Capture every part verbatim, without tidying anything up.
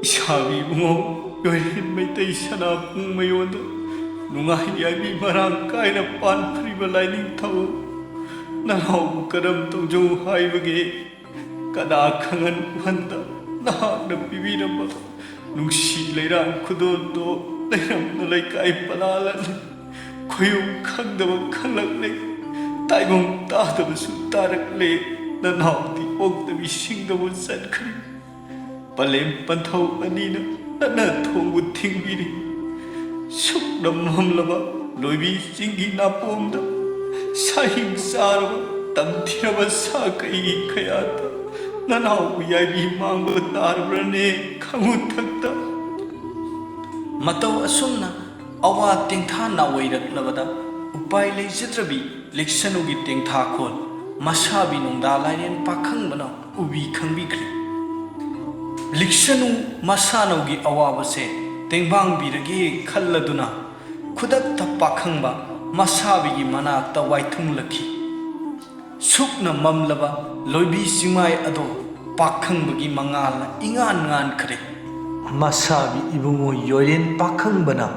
ꯏꯁꯥꯕꯤ ꯏꯕꯨꯡꯉꯣ, ꯌꯣꯏꯔꯦꯟ ꯃꯩꯇꯩ ꯁꯅꯥ ꯄꯨꯡ ꯃꯌꯣꯟꯗ ꯅꯨꯡꯉꯥꯏ ꯌꯥꯏꯕꯤ ꯃꯔꯥꯡ ꯀꯥꯏꯅ ꯄꯥꯟꯈ꯭ꯔꯤꯕ ꯂꯥꯏꯅꯤꯡꯊꯧ, ꯅꯅꯥꯎꯕꯨ ꯀꯔꯝ ꯇꯧꯖꯧ ꯍꯥꯏꯕꯒꯦ? ꯀꯅꯥ ꯈꯪꯍꯟ ꯎꯍꯟꯗ ꯅꯍꯥꯛꯅ ꯄꯤꯕꯤꯔꯝꯕ ꯅꯨꯡꯁꯤ ꯂꯩꯔꯥꯡ ꯈꯨꯗꯣꯜꯗꯣ ꯂꯩꯔꯝꯅ ꯂꯩꯀꯥꯏ ꯄꯂꯥꯂꯅꯤ꯫ ꯈꯣꯏꯌꯨꯝ ꯈꯪꯗꯕ ꯈꯪꯂꯛꯂꯦ, ꯇꯥꯏꯕꯪ ꯇꯥꯗꯕꯁꯨ ꯇꯥꯔꯛꯂꯦ꯫ ꯅꯅꯥꯎꯗꯤ ꯑꯣꯛꯇꯕꯤ ꯁꯤꯡꯗꯕ ꯆꯠꯈ꯭ꯔꯦ꯫ ꯄꯂꯦꯝ ꯄꯟꯊꯧ ꯑꯅꯤꯅ ꯅꯠꯅ ꯊꯣꯡꯕꯨ ꯊꯤꯡꯕꯤꯔꯤ꯫ ꯁꯨꯛꯅ ꯃꯝꯂꯕ ꯂꯣꯏꯕꯤ ꯆꯤꯡꯒꯤ ꯅꯥꯄꯣꯝꯗ ꯁꯥꯍꯤꯡ ꯆꯥꯔꯕ ꯇꯝꯊꯤꯔꯕ ꯁꯥ ꯀꯩꯒꯤ ꯈꯌꯥꯠꯇ ꯅꯅꯥꯎꯕꯨ ꯌꯥꯏꯕꯤ ꯃꯥꯡꯕ ꯇꯥꯔꯕ꯭ꯔꯅꯦ ꯈꯪꯉꯨꯊꯛꯇ? ꯃꯇꯧ ꯑꯁꯨꯝꯅ ꯑꯋꯥ ꯇꯦꯡꯊꯥ ꯅꯥꯋꯩꯔꯛꯂꯕꯗ ꯎꯄꯥꯏ ꯂꯩꯖꯗ꯭ꯔꯕꯤ ꯂꯤꯛꯁꯅꯨꯒꯤ ꯇꯦꯡꯊꯥꯈꯣꯜ ꯃꯁꯥꯕꯤ ꯅꯣꯡꯗꯥ ꯂꯥꯏꯔꯦꯟ ꯄꯥꯈꯪꯕꯅ ꯎꯕꯤ ꯈꯪꯕꯤꯈ꯭ꯔꯦ꯫ ꯂꯤꯛꯁꯅꯨ ꯃꯁꯥꯅꯧꯒꯤ ꯑꯋꯥꯕꯁꯦ ꯇꯦꯡꯕꯥꯡꯕꯤꯔꯒꯦ ꯈꯜꯂꯗꯨꯅ ꯈꯨꯗꯛꯇ ꯄꯥꯈꯪꯕ ꯃꯁꯥꯕꯤꯒꯤ ꯃꯅꯥꯛꯇ ꯋꯥꯏꯊꯨꯡꯂꯛꯈꯤ꯫ ꯁꯨꯛꯅ ꯃꯝꯂꯕ ꯂꯣꯏꯕꯤ ꯆꯤꯡꯃꯥꯏ ꯑꯗꯣ ꯄꯥꯈꯪꯕꯒꯤ ꯃꯉꯥꯜꯅ ꯏꯉꯥꯟ ꯉꯥꯟꯈ꯭ꯔꯦ꯫ ꯃꯁꯥꯕꯤ ꯏꯕꯨꯡꯉꯣ ꯌꯣꯏꯔꯦꯟ ꯄꯥꯈꯪꯕꯅ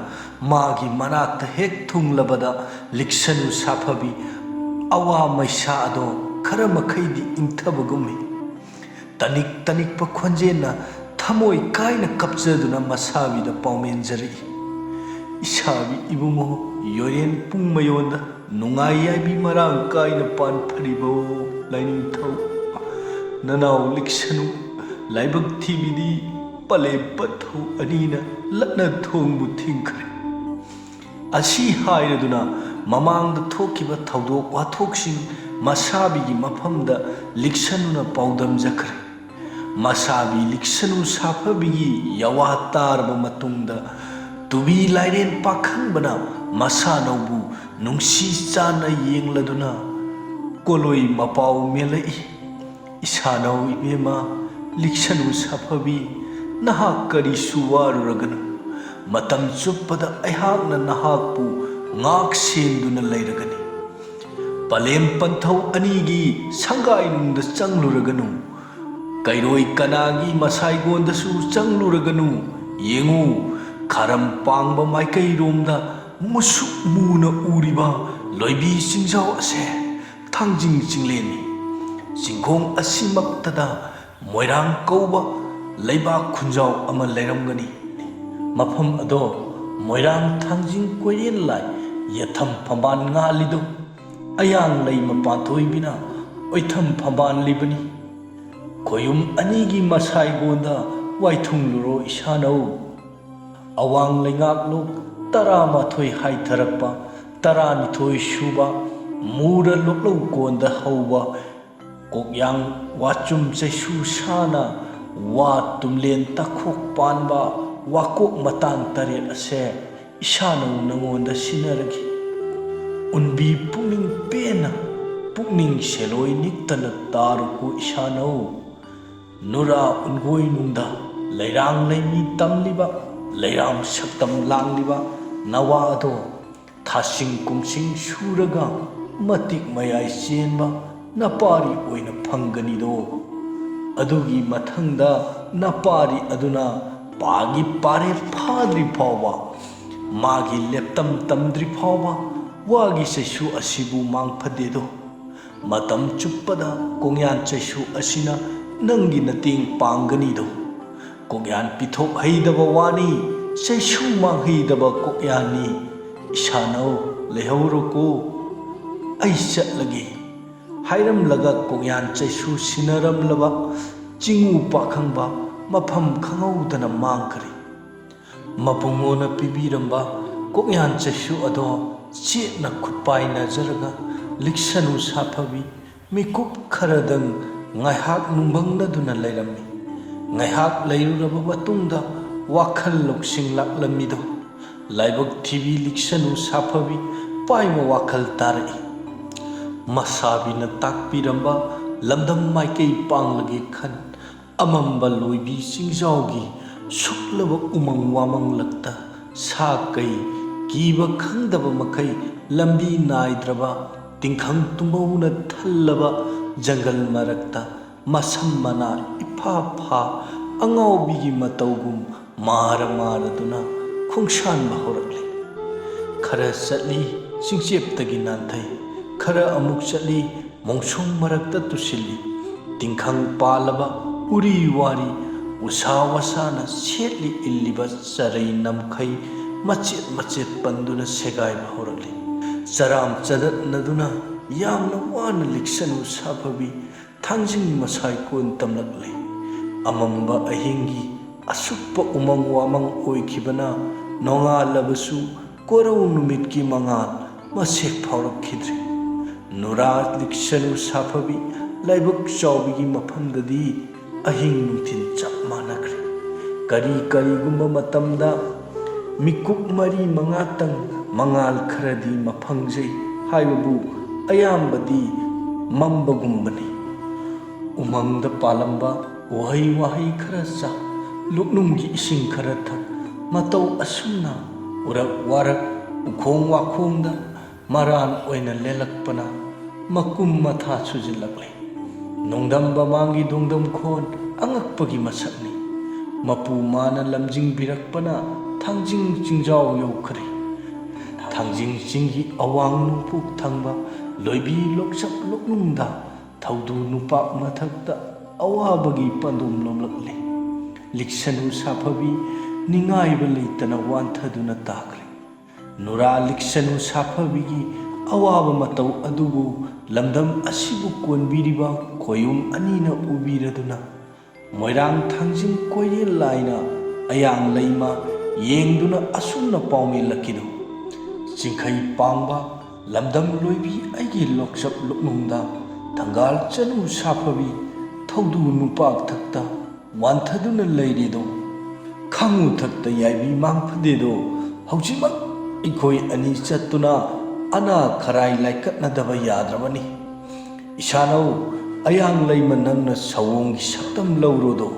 ꯃꯥꯒꯤ ꯃꯅꯥꯛꯇ ꯍꯦꯛ ꯊꯨꯡꯂꯕꯗ ꯂꯤꯛꯁꯅꯨ ꯁꯥꯐꯕꯤ ꯑꯋꯥ ꯃꯩꯁꯥ ꯑꯗꯣ ꯈꯔ ꯃꯈꯩꯗꯤ ꯏꯪꯊꯕꯒꯨꯝꯃꯤ꯫ ꯇꯅꯤꯛ ꯇꯅꯤꯛꯄ ꯈꯣꯟꯖꯦꯜꯅ ꯊꯃꯣꯏ ꯀꯥꯏꯅ ꯀꯞꯆꯗꯨꯅ ꯃꯁꯥꯕꯤꯗ ꯄꯥꯎꯃꯦꯟꯖꯔꯛꯏ꯫ ꯏꯁꯥꯕꯤ ꯏꯕꯨꯡꯉꯣ ꯌꯣꯏꯔꯦꯟ ꯄꯨꯡ ꯃꯌꯣꯟꯗ ꯅꯨꯡꯉꯥꯏ ꯌꯥꯏꯕꯤ ꯃꯔꯥꯡ ꯀꯥꯏꯅ ꯄꯥꯟꯐꯔꯤꯕꯣ ꯂꯥꯏꯅꯤꯡꯊꯧ? ꯅꯅꯥꯎ ꯂꯤꯛꯁꯅꯨ ꯂꯥꯏꯕꯛ ꯊꯤꯕꯤꯗꯤ ꯄꯂꯦꯝ ꯄꯟꯊꯧ ꯑꯅꯤꯅ ꯂꯠꯅ ꯊꯣꯡꯕꯨ ꯊꯤꯡꯈ꯭ꯔꯦ꯫ ꯑꯁꯤ ꯍꯥꯏꯔꯗꯨꯅ ꯃꯃꯥꯡꯗ ꯊꯣꯛꯈꯤꯕ ꯊꯧꯗꯣꯛ ꯋꯥꯊꯣꯛꯁꯤꯡ ꯃꯁꯥꯕꯤꯒꯤ ꯃꯐꯝꯗ ꯂꯤꯛꯁꯅꯨꯅ ꯄꯥꯎꯗꯝꯖꯈ꯭ꯔꯦ꯫ ꯃꯁꯥꯕꯤ ꯂꯤꯛꯁꯅꯨ ꯁꯥꯐꯕꯤꯒꯤ ꯌꯋꯥ ꯇꯥꯔꯕ ꯃꯇꯨꯡꯗ ꯇꯨꯕꯤ ꯂꯥꯏꯔꯦꯟ ꯄꯥꯈꯪꯕꯅ ꯃꯁꯥꯅꯧꯕꯨ ꯅꯨꯡꯁꯤ ꯆꯥꯟꯅ ꯌꯦꯡꯂꯗꯨꯅ ꯀꯣꯂꯣꯏ ꯃꯄꯥꯎ ꯃꯦꯜꯂꯛꯏ꯫ ꯏꯁꯥꯅꯧ ꯏꯕꯦꯝꯃ, ꯂꯤꯛꯁꯅꯨ ꯁꯥꯐꯕꯤ, ꯅꯍꯥꯛ ꯀꯔꯤꯁꯨ ꯋꯥꯔꯨꯔꯒꯅꯨ꯫ ꯃꯇꯝ ꯆꯨꯞꯄꯗ ꯑꯩꯍꯥꯛꯅ ꯅꯍꯥꯛꯄꯨ ꯉꯥꯛ ꯁꯦꯟꯗꯨꯅ ꯂꯩꯔꯒꯅꯤ꯫ ꯄꯂꯦꯝ ꯄꯟꯊꯧ ꯑꯅꯤꯒꯤ ꯁꯪꯒꯥꯏꯅꯨꯡꯗ ꯆꯪꯂꯨꯔꯒꯅꯨ꯫ ꯀꯩꯔꯣꯏ ꯀꯅꯥꯒꯤ ꯃꯁꯥꯏꯒꯣꯟꯗꯁꯨ ꯆꯪꯂꯨꯔꯒꯅꯨ꯫ ꯌꯦꯡꯉꯨ, ꯈꯥꯔꯝ ꯄꯥꯡꯕ ꯃꯥꯏꯀꯩꯔꯣꯝꯗ ꯃꯨꯁꯨꯛ ꯃꯨꯅ ꯎꯔꯤꯕ ꯂꯣꯏꯕꯤ ꯆꯤꯡꯖꯥꯎ ꯑꯁꯦ ꯊꯥꯡꯖꯤꯡ ꯆꯤꯡꯂꯦꯟꯅꯤ꯫ ꯆꯤꯡꯈꯣꯡ ꯑꯁꯤꯃꯛꯇꯗ ꯃꯣꯏꯔꯥꯡ ꯀꯧꯕ ꯂꯩꯕꯥꯛ ꯈꯨꯟꯖꯥꯎ ꯑꯃ ꯂꯩꯔꯝꯒꯅꯤ꯫ ꯃꯐꯝ ꯑꯗꯣ ꯃꯣꯏꯔꯥꯡ ꯊꯥꯡꯖꯤꯡ ꯀꯣꯏꯔꯦꯟ ꯂꯥꯏ ꯌꯦꯠꯊꯝ ꯐꯝꯕꯥꯜ ꯉꯥꯜꯂꯤꯗꯣ ꯑꯌꯥꯡ ꯂꯩꯃ ꯄꯥꯟꯊꯣꯏꯕꯤꯅ ꯑꯣꯏꯊꯝ ꯐꯝꯕꯥꯜꯂꯤꯕꯅꯤ꯫ ꯈꯣꯌꯨꯝ ꯑꯅꯤꯒꯤ ꯃꯁꯥꯏꯒꯣꯟꯗ ꯋꯥꯏꯊꯨꯡꯂꯨꯔꯣ ꯏꯁꯥꯅꯧ꯫ ꯑꯋꯥꯡ ꯂꯩꯉꯥꯛꯂꯣꯛ ꯇꯔꯥꯃꯥꯊꯣꯏ ꯍꯥꯏꯊꯔꯛꯄ ꯇꯔꯥꯅꯤꯊꯣꯏ ꯁꯨꯕ ꯃꯨꯔ ꯂꯣꯛꯂꯧ ꯀꯣꯟꯗ ꯍꯧꯕ ꯀꯣꯛꯌꯥꯡ ꯋꯥꯆꯨꯝ ꯆꯩꯁꯨ ꯁꯥꯅ ꯋꯥ ꯇꯨꯝꯂꯦꯟ ꯇꯥꯈꯣꯛ ꯄꯥꯟꯕ ꯋꯥꯀꯣꯛ ꯃꯇꯥꯡ ꯇꯔꯦꯠ ꯑꯁꯦ ꯏꯁꯥꯅꯧ ꯅꯉꯣꯟꯗ ꯁꯤꯟꯅꯔꯒꯦ꯫ ꯎꯟꯕꯤ ꯄꯨꯛꯅꯤꯡ ꯄꯦꯟꯅ ꯄꯨꯛꯅꯤꯡ ꯁꯦꯂꯣꯏ ꯅꯤꯛꯇꯅ ꯇꯥꯔꯨꯀꯣ ꯏꯁꯥꯅꯧ꯫ ꯅꯨꯔꯥ ꯎꯟꯒꯣꯏꯅꯨꯡꯗ ꯂꯩꯔꯥꯡ ꯂꯩꯃꯤ ꯇꯝꯂꯤꯕ ꯂꯩꯔꯥꯡ ꯁꯛꯇꯝ ꯂꯥꯡꯂꯤꯕ ꯅꯋꯥ ꯑꯗꯣ ꯊꯥꯁꯤꯡ ꯀꯨꯝꯁꯤꯡ ꯁꯨꯔꯒ ꯃꯇꯤꯛ ꯃꯌꯥꯏ ꯆꯦꯟꯕ ꯅꯄꯥꯔꯤ ꯑꯣꯏꯅ ꯐꯪꯒꯅꯤꯗꯣ꯫ ꯑꯗꯨꯒꯤ ꯃꯊꯪꯗ ꯅꯄꯥꯔꯤ ꯑꯗꯨꯅ ꯄꯥꯒꯤ ꯄꯥꯔꯦ ꯐꯥꯗ꯭ꯔꯤ ꯐꯥꯎꯕ, ꯃꯥꯒꯤ ꯂꯦꯞꯇꯝ ꯇꯝꯗ꯭ꯔꯤ ꯐꯥꯎꯕ ꯋꯥꯒꯤ ꯆꯩꯁꯨ ꯑꯁꯤꯕꯨ ꯃꯥꯡ ꯐꯗꯦꯗꯣ꯫ ꯃꯇꯝ ꯆꯨꯞꯄꯗ ꯀꯣꯡꯌꯥꯟ ꯆꯩꯁꯨ ꯑꯁꯤꯅ ꯅꯪꯒꯤ ꯅꯇꯦꯡ ꯄꯥꯡꯒꯅꯤꯗꯣ꯫ ꯀꯣꯛꯌꯥꯟ ꯄꯤꯊꯣꯛ ꯍꯩꯗꯕ ꯋꯥꯅꯤ, ꯆꯩꯁꯨ ꯃꯥꯡꯍꯩꯗꯕ ꯀꯣꯛꯌꯥꯟꯅꯤ꯫ ꯏꯁꯥꯅꯧ ꯂꯩꯍꯧꯔꯣꯀꯣ, ꯑꯩ ꯆꯠꯂꯒꯦ ꯍꯥꯏꯔꯝꯂꯒ ꯀꯣꯛꯌꯥꯟ ꯆꯩꯁꯨ ꯁꯤꯟꯅꯔꯝꯂꯕ ꯆꯤꯡꯉꯨ ꯄꯥꯈꯪꯕ ꯃꯐꯝ ꯈꯪꯍꯧꯗꯅ ꯃꯥꯡꯈ꯭ꯔꯦ꯫ ꯃꯄꯨꯡꯉꯣꯅ ꯄꯤꯕꯤꯔꯝꯕ ꯀꯣꯛꯌꯥꯟ ꯆꯩꯁꯨ ꯑꯗꯣ ꯆꯦꯠꯅ ꯈꯨꯠꯄꯥꯏꯅꯖꯔꯒ ꯂꯤꯛꯁꯅꯨ ꯁꯥꯐꯕꯤ ꯃꯤꯀꯨꯞ ꯈꯔꯗꯪ ꯉꯥꯏꯍꯥꯛ ꯅꯨꯡꯕꯪꯅꯗꯨꯅ ꯂꯩꯔꯝꯃꯤ꯫ ꯉꯥꯏꯍꯥꯛ ꯂꯩꯔꯨꯔꯕ ꯃꯇꯨꯡꯗ ꯋꯥꯈꯜ ꯂꯧꯁꯤꯡ ꯂꯥꯛꯂꯝꯃꯤꯗꯣ ꯂꯥꯏꯕꯛ ꯊꯤꯕꯤ ꯂꯤꯛꯁꯅꯨ ꯁꯥꯐꯕꯤ ꯄꯥꯏꯃ ꯋꯥꯈꯜ ꯇꯥꯔꯛꯏ꯫ ꯃꯁꯥꯕꯤꯅ ꯇꯥꯛꯄꯤꯔꯝꯕ ꯂꯝꯗꯝ ꯃꯥꯏꯀꯩ ꯄꯥꯡꯂꯒꯦ ꯈꯟ ꯑꯃꯝꯕ ꯂꯣꯏꯕꯤ ꯆꯤꯡꯖꯥꯎꯒꯤ ꯁꯨꯛꯂꯕ ꯎꯃꯪ ꯋꯥꯃꯪꯂꯛꯇ ꯁꯥ ꯀꯩ ꯀꯤꯕ ꯈꯪꯗꯕ ꯃꯈꯩ ꯂꯝꯕꯤ ꯅꯥꯏꯗ꯭ꯔꯕ ꯇꯤꯡꯈꯪ ꯇꯨꯝꯕꯧꯅ ꯊꯜꯂꯕ ꯖꯪꯒꯜ ꯃꯔꯛꯇ ꯃꯁꯝ ꯃꯅꯥ ꯏꯐꯥ ꯐꯥ, ꯑꯉꯥꯎꯕꯤꯒꯤ ꯃꯇꯧꯒꯨꯝ ꯃꯥꯔ ꯃꯥꯔꯗꯨꯅ ꯈꯣꯡꯁꯥꯟꯕ ꯍꯧꯔꯛꯂꯤ꯫ ꯈꯔ ꯆꯠꯂꯤ, ꯆꯤꯡꯆꯦꯞꯇꯒꯤ ꯅꯥꯟꯊꯩ, ꯈꯔ ꯑꯃꯨꯛ ꯆꯠꯂꯤ, ꯃꯣꯡꯁꯣꯡ ꯃꯔꯛꯇ ꯇꯨꯁꯤꯜꯂꯤ꯫ ꯇꯤꯡꯈꯪ ꯄꯥꯜꯂꯕ ꯎꯔꯤ ꯋꯥꯔꯤ, ꯎꯁꯥ ꯋꯥꯁꯥꯅ ꯁꯦꯠꯂꯤ ꯏꯜꯂꯤꯕ ꯆꯔꯩ ꯅꯝꯈꯩ ꯃꯆꯦꯠ ꯃꯆꯦꯠ ꯄꯟꯗꯨꯅ ꯁꯦꯒꯥꯏꯕ ꯍꯧꯔꯛꯂꯤ꯫ ꯆꯔꯥꯝ ꯆꯗꯠꯅꯗꯨꯅ ꯌꯥꯝꯅ ꯋꯥꯅ ꯂꯤꯛꯁꯅꯨ ꯁꯥꯐꯕꯤ ꯊꯥꯡꯖꯤꯡ ꯃꯁꯥꯏ ꯀꯣꯟ ꯇꯝꯂꯛꯂꯤ꯫ ꯑꯃꯝꯕ ꯑꯍꯤꯡꯒꯤ ꯑꯁꯨꯛꯄ ꯎꯃꯪ ꯋꯥꯃꯪ ꯑꯣꯏꯈꯤꯕꯅ ꯅꯣꯡꯉꯥꯜꯂꯕꯁꯨ ꯀꯣꯔꯧ ꯅꯨꯃꯤꯠꯀꯤ ꯃꯉꯥꯜ ꯃꯁꯦꯛ ꯐꯥꯎꯔꯛꯈꯤꯗ꯭ꯔꯦ꯫ ꯅꯨꯔꯥ ꯂꯤꯛꯁꯅꯨ ꯁꯥꯐꯕꯤ ꯂꯥꯏꯕꯛ ꯆꯥꯎꯕꯤꯒꯤ ꯃꯐꯝꯗꯗꯤ ꯑꯍꯤꯡ ꯅꯨꯡꯊꯤꯜ ꯆꯞ ꯃꯥꯟꯅꯈ꯭ꯔꯦ꯫ ꯀꯔꯤ ꯀꯔꯤꯒꯨꯝꯕ ꯃꯇꯝꯗ ꯃꯤꯀꯨꯞ ꯃꯔꯤ ꯃꯉꯥꯇꯪ ꯃꯉꯥꯜ ꯈꯔꯗꯤ ꯃꯐꯪꯖꯩ ꯍꯥꯏꯕꯕꯨ ꯑꯌꯥꯝꯕꯗꯤ ꯃꯝꯕꯒꯨꯝꯕꯅꯤ꯫ ꯎꯃꯪꯗ ꯄꯥꯜꯂꯝꯕ ꯎꯍꯩ ꯋꯥꯍꯩ ꯈꯔ ꯆꯥ, ꯂꯨꯛꯅꯨꯡꯒꯤ ꯏꯁꯤꯡ ꯈꯔ ꯊꯛ, ꯃꯇꯧ ꯑꯁꯨꯝꯅ ꯎꯔꯛ ꯋꯥꯔꯛ ꯎꯈꯣꯡ ꯋꯥꯈꯣꯡꯗ ꯃꯔꯥꯟ ꯑꯣꯏꯅ ꯂꯦꯜꯂꯛꯄꯅ ꯃꯀꯨꯝ ꯃꯊꯥ ꯁꯨꯖꯤꯜꯂꯛꯂꯤ꯫ ꯅꯣꯡꯗꯝ ꯃꯃꯥꯡꯒꯤ ꯅꯣꯡꯗꯝ ꯈꯣꯟ ꯑꯉꯛꯄꯒꯤ ꯃꯁꯛꯅꯤ꯫ ꯃꯄꯨ ꯃꯥꯅ ꯂꯝꯖꯤꯡꯕꯤꯔꯛꯄꯅ ꯊꯥꯡꯖꯤꯡ ꯆꯤꯡꯖꯥꯎ ꯌꯧꯈ꯭ꯔꯦ꯫ ꯊꯥꯡꯖꯤꯡ ꯆꯤꯡꯒꯤ ꯑꯋꯥꯡ ꯅꯣꯡꯄꯣꯛ ꯊꯪꯕ ꯂꯣꯏꯕꯤ ꯂꯣꯛꯆꯞ ꯂꯣꯛꯅꯨꯡꯗ ꯊꯧꯗꯨ ꯅꯨꯄꯥꯛ ꯃꯊꯛꯇ ꯑꯋꯥꯕꯒꯤ ꯄꯥꯟꯗꯣꯝ ꯂꯣꯝꯂꯛꯂꯤ꯫ ꯂꯤꯛꯁꯅꯨ ꯁꯥꯐꯕꯤ ꯅꯤꯡꯉꯥꯏꯕ ꯂꯩꯇꯅ ꯋꯥꯟꯊꯗꯨꯅ ꯇꯥꯈ꯭ꯔꯦ꯫ ꯅꯨꯔꯥ ꯂꯤꯛꯁꯅꯨ ꯁꯥꯐꯕꯤꯒꯤ ꯑꯋꯥꯕ ꯃꯇꯧ ꯑꯗꯨꯕꯨ ꯂꯝꯗꯝ ꯑꯁꯤꯕꯨ ꯀꯣꯟꯕꯤꯔꯤꯕ ꯈꯣꯌꯨꯝ ꯑꯅꯤꯅ ꯎꯕꯤꯔꯗꯨꯅ ꯃꯣꯏꯔꯥꯡ ꯊꯥꯡꯖꯤꯡ ꯀꯣꯏꯔꯦꯜ ꯂꯥꯏꯅ ꯑꯌꯥꯡ ꯂꯩꯃ ꯌꯦꯡꯗꯨꯅ ꯑꯁꯨꯝꯅ ꯄꯥꯎꯃꯤꯜꯂꯛꯈꯤꯗꯨ, ꯆꯤꯡꯈꯩ ꯄꯥꯡꯕ ꯂꯝꯗꯝ ꯂꯣꯏꯕꯤ ꯑꯩꯒꯤ ꯂꯣꯛꯆꯞ ꯂꯣꯛꯅꯨꯡꯗ ꯊꯪꯒꯥꯜ ꯆꯅꯨ ꯁꯥꯐꯕꯤ ꯊꯧꯗꯨ ꯅꯨꯄꯥꯛ ꯊꯛꯇ ꯋꯥꯟꯊꯗꯨꯅ ꯂꯩꯔꯤꯗꯣ ꯈꯪꯉꯨ ꯊꯛꯇ ꯌꯥꯏꯕꯤ ꯃꯥꯡ ꯐꯗꯦꯗꯣ ꯍꯧꯖꯤꯛꯃꯛ ꯑꯩꯈꯣꯏ ꯑꯅꯤ ꯆꯠꯇꯨꯅ ꯑꯅꯥ ꯈꯔꯥꯏ ꯂꯥꯏꯀꯠꯅꯗꯕ ꯌꯥꯗ꯭ꯔꯕꯅꯤ꯫ ꯏꯁꯥꯅꯧ ꯑꯌꯥꯡ ꯂꯩꯃ ꯅꯪꯅ ꯁꯑꯣꯡꯒꯤ ꯁꯛꯇꯝ ꯂꯧꯔꯣꯗꯣ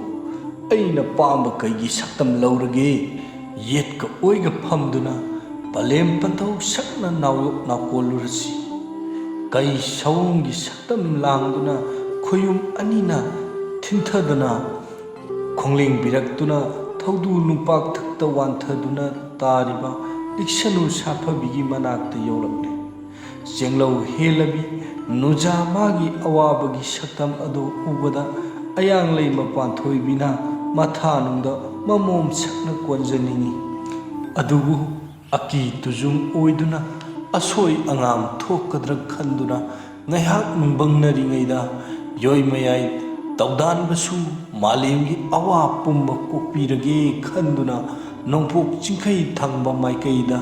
ꯑꯩꯅ ꯄꯥꯝꯕ ꯀꯩꯒꯤ ꯁꯛꯇꯝ ꯂꯧꯔꯒꯦ? ꯌꯦꯠꯀ ꯑꯣꯏꯒ ꯐꯝꯗꯨꯅ ꯄꯂꯦꯝ ꯄꯟꯊꯧ ꯁꯛꯅ ꯅꯥꯎꯌꯣꯛ ꯅꯥꯎꯀꯣꯜꯂꯨꯔꯁꯤ꯫ ꯀꯩ ꯁꯑꯣꯡꯒꯤ ꯁꯛꯇꯝ ꯂꯥꯡꯗꯨꯅ ꯈꯣꯌꯨꯝ ꯑꯅꯤꯅ ꯊꯤꯟꯊꯗꯅ ꯈꯣꯡꯂꯦꯡꯕꯤꯔꯛꯇꯨꯅ ꯊꯧꯗꯨ ꯅꯨꯡꯄꯥꯛꯊꯛꯇ ꯋꯥꯟꯊꯗꯨꯅ ꯇꯥꯔꯤꯕ ꯂꯤꯛꯁꯅꯨ ꯁꯥꯐꯕꯤꯒꯤ ꯃꯅꯥꯛꯇ ꯌꯧꯔꯛꯂꯦ꯫ ꯆꯦꯡꯂꯧ ꯍꯦꯜꯂꯕꯤ ꯅꯨꯖꯥ ꯃꯥꯒꯤ ꯑꯋꯥꯕꯒꯤ ꯁꯛꯇꯝ ꯑꯗꯨ ꯎꯕꯗ ꯑꯌꯥꯡꯂꯩ ꯃꯄꯥꯟꯊꯣꯏꯕꯤꯅ ꯃꯊꯥꯅꯨꯡꯗ ꯃꯃꯣꯝ ꯁꯛꯅ ꯀꯣꯟꯖꯅꯤꯡꯏ꯫ ꯑꯗꯨꯕꯨ ꯑꯀꯤ ꯇꯨꯖꯨꯡ ꯑꯣꯏꯗꯨꯅ ꯑꯁꯣꯏ ꯑꯉꯥꯝ ꯊꯣꯛꯀꯗ꯭ꯔꯥ ꯈꯟꯗꯨꯅ ꯉꯥꯏꯍꯥꯛ ꯅꯨꯡꯕꯪꯅꯔꯤꯉꯩꯗ ꯌꯣꯏꯃꯌꯥꯏ ꯇꯧꯗꯥꯟꯕꯁꯨ ꯃꯥꯂꯦꯝꯒꯤ ꯑꯋꯥ ꯄꯨꯝꯕ ꯀꯣꯛꯄꯤꯔꯒꯦ ꯈꯟꯗꯨꯅ ꯅꯣꯡꯄꯣꯛ ꯆꯤꯡꯈꯩ ꯊꯪꯕ ꯃꯥꯏꯀꯩꯗ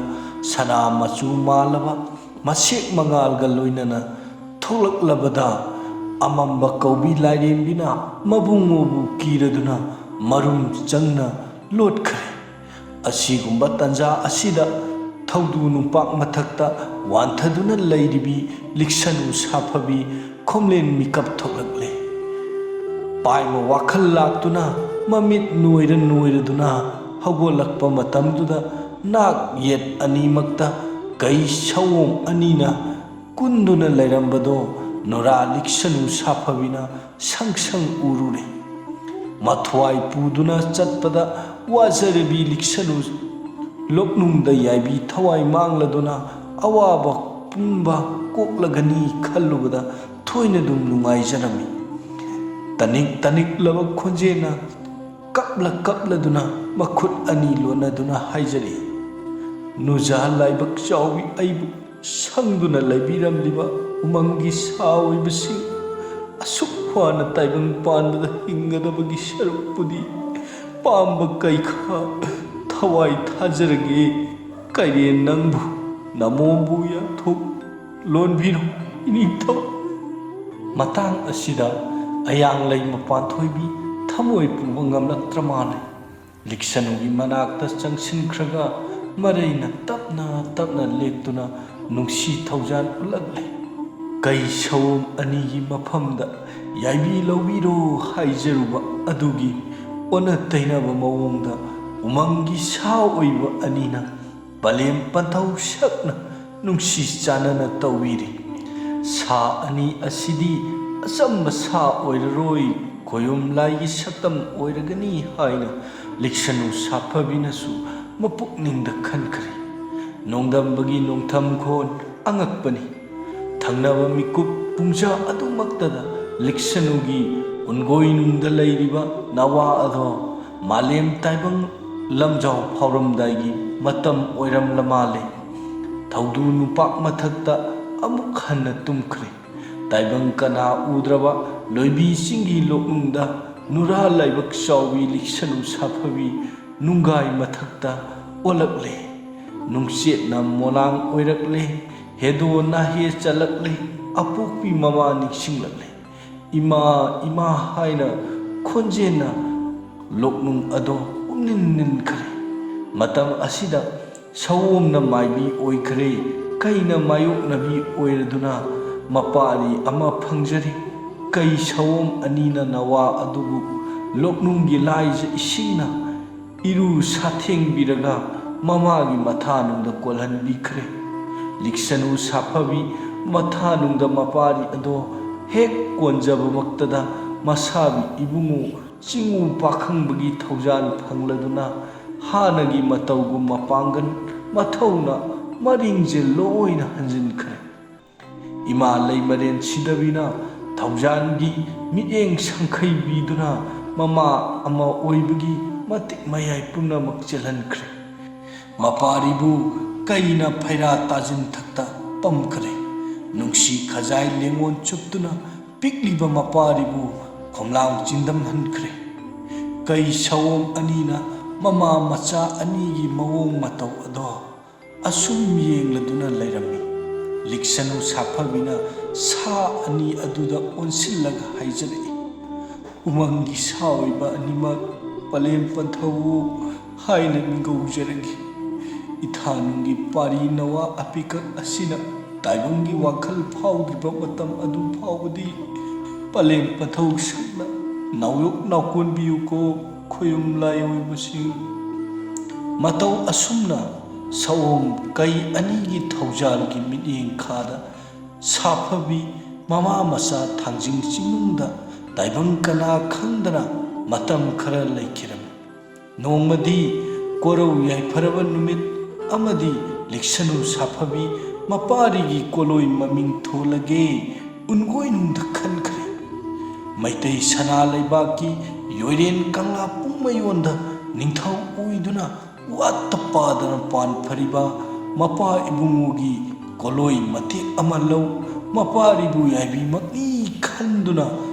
ꯁꯅꯥ ꯃꯆꯨ ꯃꯥꯜꯂꯕ ꯃꯁꯦꯛ ꯃꯉꯥꯜꯒ ꯂꯣꯏꯅꯅ ꯊꯣꯛꯂꯛꯂꯕꯗ ꯑꯃꯝꯕ ꯀꯧꯕꯤ ꯂꯥꯏꯔꯦꯝꯕꯤꯅ ꯃꯕꯨꯡꯉꯣꯕꯨ ꯀꯤꯔꯗꯨꯅ ꯃꯔꯨꯝ ꯆꯪꯅ ꯂꯣꯠꯈ꯭ꯔꯦ꯫ ꯑꯁꯤꯒꯨꯝꯕ ꯇꯟꯖꯥ ꯑꯁꯤꯗ ꯊꯧꯗꯨ ꯅꯨꯡꯄꯥꯛ ꯃꯊꯛꯇ ꯋꯥꯟꯊꯗꯨꯅ ꯂꯩꯔꯤꯕꯤ ꯂꯤꯛꯁꯅꯨ ꯁꯥꯐꯕꯤ ꯈꯣꯝꯂꯦꯟ ꯃꯤꯀꯞ ꯊꯣꯛꯂꯛꯂꯦ꯫ ꯄꯥꯏꯃ ꯋꯥꯈꯜ ꯂꯥꯛꯇꯨꯅ ꯃꯃꯤꯠ ꯅꯣꯏꯔ ꯅꯣꯏꯔꯗꯨꯅ ꯍꯧꯒꯠꯂꯛꯄ ꯃꯇꯝꯗꯨꯗ ꯅꯥꯛ ꯌꯦꯠ ꯑꯅꯤꯃꯛꯇ ꯀꯩ ꯁꯑꯣꯝ ꯑꯅꯤꯅ ꯀꯨꯟꯗꯨꯅ ꯂꯩꯔꯝꯕꯗꯣ ꯅꯨꯔꯥ ꯂꯤꯛꯁꯅꯨ ꯁꯥꯐꯕꯤꯅ ꯁꯪ ꯁꯪ ꯎꯔꯨꯔꯦ꯫ ꯃꯊ꯭ꯋꯥꯏ ꯄꯨꯗꯨꯅ ꯆꯠꯄꯗ ꯋꯥꯖꯔꯕꯤ ꯂꯤꯛꯁꯅꯨ ꯂꯣꯛꯅꯨꯡꯗ ꯌꯥꯏꯕꯤ ꯊꯋꯥꯏ ꯃꯥꯡꯂꯗꯨꯅ ꯑꯋꯥꯕ ꯄꯨꯝꯕ ꯀꯣꯛꯂꯒꯅꯤ ꯈꯜꯂꯨꯕꯗ ꯊꯣꯏꯅꯗꯨꯝ ꯅꯨꯡꯉꯥꯏꯖꯔꯝꯃꯤ꯫ ꯇꯅꯤꯛ ꯇꯅꯤꯛꯂꯕ ꯈꯣꯟꯖꯦꯜꯅ ꯀꯞꯂ ꯀꯞꯂꯗꯨꯅ ꯃꯈꯨꯠ ꯑꯅꯤ ꯂꯣꯟꯅꯗꯨꯅ ꯍꯥꯏꯖꯔꯤ, "ꯅꯨꯖꯥ ꯂꯥꯏꯕꯛ ꯆꯥꯎꯕꯤ ꯑꯩꯕꯨ ꯁꯪꯗꯨꯅ ꯂꯩꯕꯤꯔꯝꯂꯤꯕ ꯎꯃꯪꯒꯤ ꯁꯥ ꯑꯣꯏꯕꯁꯤꯡ, ꯑꯁꯨꯛ ꯋꯥꯅ ꯇꯥꯏꯕꯪ ꯄꯥꯟꯕꯗ ꯍꯤꯡꯒꯗꯕꯒꯤ ꯁꯔꯨꯛꯄꯨꯗꯤ ꯄꯥꯝꯕ ꯀꯩꯈꯥ ꯊꯋꯥꯏ ꯊꯥꯖꯔꯒꯦ꯫ ꯀꯩꯔꯦꯟ ꯅꯪꯕꯨ ꯅꯃꯣꯝꯕꯨ ꯌꯥꯊꯣꯛ ꯂꯣꯟꯕꯤꯔꯣ ꯏꯅꯤꯡꯊꯧ"꯫ ꯃꯇꯥꯡ ꯑꯁꯤꯗ ꯑꯌꯥꯡꯂꯩ ꯃꯄꯥꯟꯊꯣꯏꯕꯤ ꯊꯃꯣꯏ ꯄꯨꯕ ꯉꯝꯂꯛꯇ꯭ꯔ ꯃꯥꯜꯂꯦ꯫ ꯂꯤꯛꯁꯅꯨꯒꯤ ꯃꯅꯥꯛꯇ ꯆꯪꯁꯤꯟꯈ꯭ꯔꯒ ꯃꯔꯩꯅ ꯇꯞꯅ ꯇꯞꯅ ꯂꯦꯛꯇꯨꯅ ꯅꯨꯡꯁꯤ ꯊꯧꯖꯥꯜ ꯎꯠꯂꯛꯂꯦ꯫ ꯀꯩ ꯁꯑꯣꯝ ꯑꯅꯤꯒꯤ ꯃꯐꯝꯗ ꯌꯥꯏꯕꯤ ꯂꯧꯕꯤꯔꯣ ꯍꯥꯏꯖꯔꯨꯕ ꯑꯗꯨꯒꯤ ꯑꯣꯟꯅ ꯇꯩꯅꯕ ꯃꯑꯣꯡꯗ ꯎꯃꯪꯒꯤ ꯁꯥ ꯑꯣꯏꯕ ꯑꯅꯤꯅ ꯄꯂꯦꯝ ꯄꯟꯊꯧ ꯁꯛꯅ ꯅꯨꯡꯁꯤ ꯆꯥꯟꯅꯅ ꯇꯧꯕꯤꯔꯤ꯫ ꯁꯥ ꯑꯅꯤ ꯑꯁꯤꯗꯤ ꯑꯆꯝꯕ ꯁꯥ ꯑꯣꯏꯔꯔꯣꯏ, ꯈꯣꯌꯨꯝ ꯂꯥꯏꯒꯤ ꯁꯛꯇꯝ ꯑꯣꯏꯔꯒꯅꯤ ꯍꯥꯏꯅ ꯂꯤꯛꯁꯅꯨ ꯁꯥꯐꯕꯤꯅꯁꯨ ꯃꯄꯨꯛꯅꯤꯡꯗ ꯈꯟꯈ꯭ꯔꯦ꯫ ꯅꯣꯡꯗꯝꯕꯒꯤ ꯅꯣꯡꯊꯝꯈꯣꯟ ꯑꯉꯛꯄꯅꯤ꯫ ꯊꯪꯅꯕ ꯃꯤꯀꯨꯞ ꯄꯨꯡꯖꯥ ꯑꯗꯨꯃꯛꯇꯗ ꯂꯤꯛꯁꯅꯨꯒꯤ ꯎꯟꯒꯣꯏꯅꯨꯡꯗ ꯂꯩꯔꯤꯕ ꯅꯋꯥ ꯑꯗꯣ ꯃꯥꯂꯦꯝ ꯇꯥꯏꯕꯪ ꯂꯝꯖꯥꯎ ꯐꯥꯎꯔꯝꯗꯥꯏꯒꯤ ꯃꯇꯝ ꯑꯣꯏꯔꯝꯂ ꯃꯥꯜꯂꯦ꯫ ꯊꯧꯗꯨ ꯅꯨꯄꯥꯛ ꯃꯊꯛꯇ ꯑꯃꯨꯛ ꯍꯟꯅ ꯇꯨꯝꯈ꯭ꯔꯦ꯫ ꯇꯥꯏꯕꯪ ꯀꯅꯥ ꯎꯗ꯭ꯔꯕ ꯂꯣꯏꯕꯤ ꯆꯤꯡꯒꯤ ꯂꯣꯛꯅꯨꯡꯗ ꯅꯨꯔꯥ ꯂꯥꯏꯕꯛ ꯆꯥꯎꯕꯤ ꯂꯤꯛꯁꯅꯨ ꯁꯥꯐꯕꯤ ꯅꯨꯡꯒꯥꯏ ꯃꯊꯛꯇ ꯑꯣꯜꯂꯛꯂꯦ꯫ ꯅꯨꯡꯆꯦꯠꯅ ꯃꯣꯂꯥꯡ ꯑꯣꯏꯔꯛꯂꯦ꯫ ꯍꯦꯗꯣ ꯅꯥꯍꯦ ꯆꯠꯂꯛꯂꯦ꯫ ꯑꯄꯣꯛꯄꯤ ꯃꯃꯥ ꯅꯤꯡꯁꯤꯡꯂꯛꯂꯦ꯫ "ꯏꯃꯥ, ꯏꯃꯥ" ꯍꯥꯏꯅ ꯈꯣꯟꯖꯦꯜꯅ ꯂꯣꯛꯅꯨꯡ ꯑꯗꯣ ꯎꯝꯅꯤꯟ ꯅꯤꯟꯈ꯭ꯔꯦ꯫ ꯃꯇꯝ ꯑꯁꯤꯗ ꯁꯑꯣꯝꯅ ꯃꯥꯏꯕꯤ ꯑꯣꯏꯈ꯭ꯔꯦ꯫ ꯀꯩꯅ ꯃꯥꯌꯣꯛꯅꯕꯤ ꯑꯣꯏꯔꯗꯨꯅ ꯃꯄꯥꯔꯤ ꯑꯃ ꯐꯪꯖꯔꯦ꯫ ꯀꯩ ꯁꯑꯣꯝ ꯑꯅꯤꯅ ꯅꯋꯥ ꯑꯗꯨꯕꯨ ꯂꯣꯛꯅꯨꯡꯒꯤ ꯂꯥꯏꯖ ꯏꯁꯤꯡꯅ ꯏꯔꯨ ꯁꯥꯊꯦꯡꯕꯤꯔꯒ ꯃꯃꯥꯒꯤ ꯃꯊꯥꯅꯨꯡꯗ ꯀꯣꯜꯍꯟꯕꯤꯈ꯭ꯔꯦ꯫ ꯂꯤꯛꯁꯅꯨ ꯁꯥꯐꯕꯤ ꯃꯊꯥꯅꯨꯡꯗ ꯃꯄꯥꯔꯤ ꯑꯗꯣ ꯍꯦꯛ ꯀꯣꯟꯖꯕꯃꯛꯇꯗ ꯃꯁꯥꯕꯤ ꯏꯕꯨꯡꯉꯣ ꯆꯤꯡꯉꯨ ꯄꯥꯈꯪꯕꯒꯤ ꯊꯧꯖꯥꯜ ꯐꯪꯂꯗꯨꯅ ꯍꯥꯟꯅꯒꯤ ꯃꯇꯧꯒꯨꯝ ꯃꯄꯥꯡꯒꯜ ꯃꯊꯧꯅ ꯃꯔꯤꯡꯖꯦꯜ ꯂꯣꯏꯅ ꯍꯟꯖꯤꯟꯈ꯭ꯔꯦ꯫ ꯏꯃꯥ ꯂꯩꯃꯔꯦꯟ ꯁꯤꯗꯕꯤꯅ ꯊꯧꯖꯥꯜꯒꯤ ꯃꯤꯠꯌꯦꯡ ꯁꯪꯈꯩꯕꯤꯗꯨꯅ ꯃꯃꯥ ꯑꯃ ꯑꯣꯏꯕꯒꯤ ꯃꯇꯤꯛ ꯃꯌꯥꯏ ꯄꯨꯝꯅꯃꯛ ꯆꯦꯜꯍꯟꯈ꯭ꯔꯦ꯫ ꯃꯄꯥꯔꯤꯕꯨ ꯀꯩꯅ ꯐꯩꯔꯥ ꯇꯥꯖꯤꯟ ꯊꯛꯇ ꯄꯝꯈ꯭ꯔꯦ꯫ ꯅꯨꯡꯁꯤ ꯈꯖꯥꯏ ꯂꯦꯡꯉꯣꯟ ꯆꯨꯞꯇꯨꯅ ꯄꯤꯛꯂꯤꯕ ꯃꯄꯥꯔꯤꯕꯨ ꯈꯣꯝꯂꯥꯡ ꯆꯤꯟꯗꯝꯍꯟꯈ꯭ꯔꯦ꯫ ꯀꯩ ꯁꯑꯣꯝ ꯑꯅꯤꯅ ꯃꯃꯥ ꯃꯆꯥ ꯑꯅꯤꯒꯤ ꯃꯑꯣꯡ ꯃꯇꯧ ꯑꯗꯣ ꯑꯁꯨꯝ ꯌꯦꯡꯂꯗꯨꯅ ꯂꯩꯔꯝꯃꯤ꯫ ꯂꯤꯛꯁꯅꯨ ꯁꯥꯐꯕꯤꯅ ꯁꯥ ꯑꯅꯤ ꯑꯗꯨꯗ ꯑꯣꯟꯁꯤꯜꯂꯒ ꯍꯥꯏꯖꯔꯛꯏ, "ꯎꯃꯪꯒꯤ ꯁꯥ ꯑꯣꯏꯕ ꯑꯅꯤꯃꯛ ꯄꯂꯦꯝ ꯄꯟꯊꯧ" ꯍꯥꯏꯅ ꯃꯤꯡꯒꯧꯖꯔꯛꯏ꯫ ꯏꯊꯥꯅꯨꯡꯒꯤ ꯄꯥꯔꯤ ꯅꯋꯥ ꯑꯄꯤꯀꯛ ꯑꯁꯤꯅ ꯇꯥꯏꯕꯪꯒꯤ ꯋꯥꯈꯜ ꯐꯥꯎꯗ꯭ꯔꯤꯕ ꯃꯇꯝ ꯑꯗꯨ ꯐꯥꯎꯕꯗꯤ ꯄꯂꯦꯝ ꯄꯟꯊꯧ ꯁꯛꯅ ꯅꯥꯎꯌꯣꯛ ꯅꯥꯎꯀꯣꯟꯕꯤꯌꯨꯀꯣ, ꯈꯣꯌꯨꯝ ꯂꯥꯏ ꯑꯣꯏꯕꯁꯤꯡ꯫ ꯃꯇꯧ ꯑꯁꯨꯝꯅ ꯁꯑꯣꯝ ꯀꯩ ꯑꯅꯤꯒꯤ ꯊꯧꯖꯥꯜꯒꯤ ꯃꯤꯠꯌꯦꯡ ꯈꯥꯗ ꯁꯥꯐꯕꯤ ꯃꯃꯥ ꯃꯆꯥ ꯊꯥꯡꯖꯤꯡ ꯆꯤꯡꯅꯨꯡꯗ ꯇꯥꯏꯕꯪ ꯀꯅꯥ ꯈꯪꯗꯅ ꯃꯇꯝ ꯈꯔ ꯂꯩꯈꯤꯔꯝꯃꯤ꯫ ꯅꯣꯡꯃꯗꯤ ꯀꯣꯔꯧ ꯌꯥꯏꯐꯔꯕ ꯅꯨꯃꯤꯠ ꯑꯃꯗꯤ ꯂꯤꯛꯁꯅꯨ ꯁꯥꯐꯕꯤ ꯃꯄꯥꯔꯤꯒꯤ ꯀꯣꯂꯣꯏ ꯃꯃꯤꯡ ꯊꯣꯜꯂꯒꯦ ꯎꯟꯒꯣꯏꯅꯨꯡꯗ ꯈꯟꯈ꯭ꯔꯦ꯫ ꯃꯩꯇꯩ ꯁꯅꯥ ꯂꯩꯕꯥꯛꯀꯤ ꯌꯣꯏꯔꯦꯟ ꯀꯪꯂꯥ ꯄꯨꯡꯃꯌꯣꯟꯗ ꯅꯤꯡꯊꯧ ꯑꯣꯏꯗꯨꯅ ꯋꯥꯠꯇ ꯄꯥꯗꯅ ꯄꯥꯟꯐꯔꯤꯕ ꯃꯄꯥ ꯏꯕꯨꯡꯉꯣꯒꯤ ꯀꯣꯂꯣꯏ ꯃꯇꯦꯛ ꯑꯃ ꯂꯧ꯫ ꯃꯄꯥꯔꯤꯕꯨ ꯌꯥꯏꯕꯤꯃꯛꯅꯤ ꯈꯟꯗꯨꯅ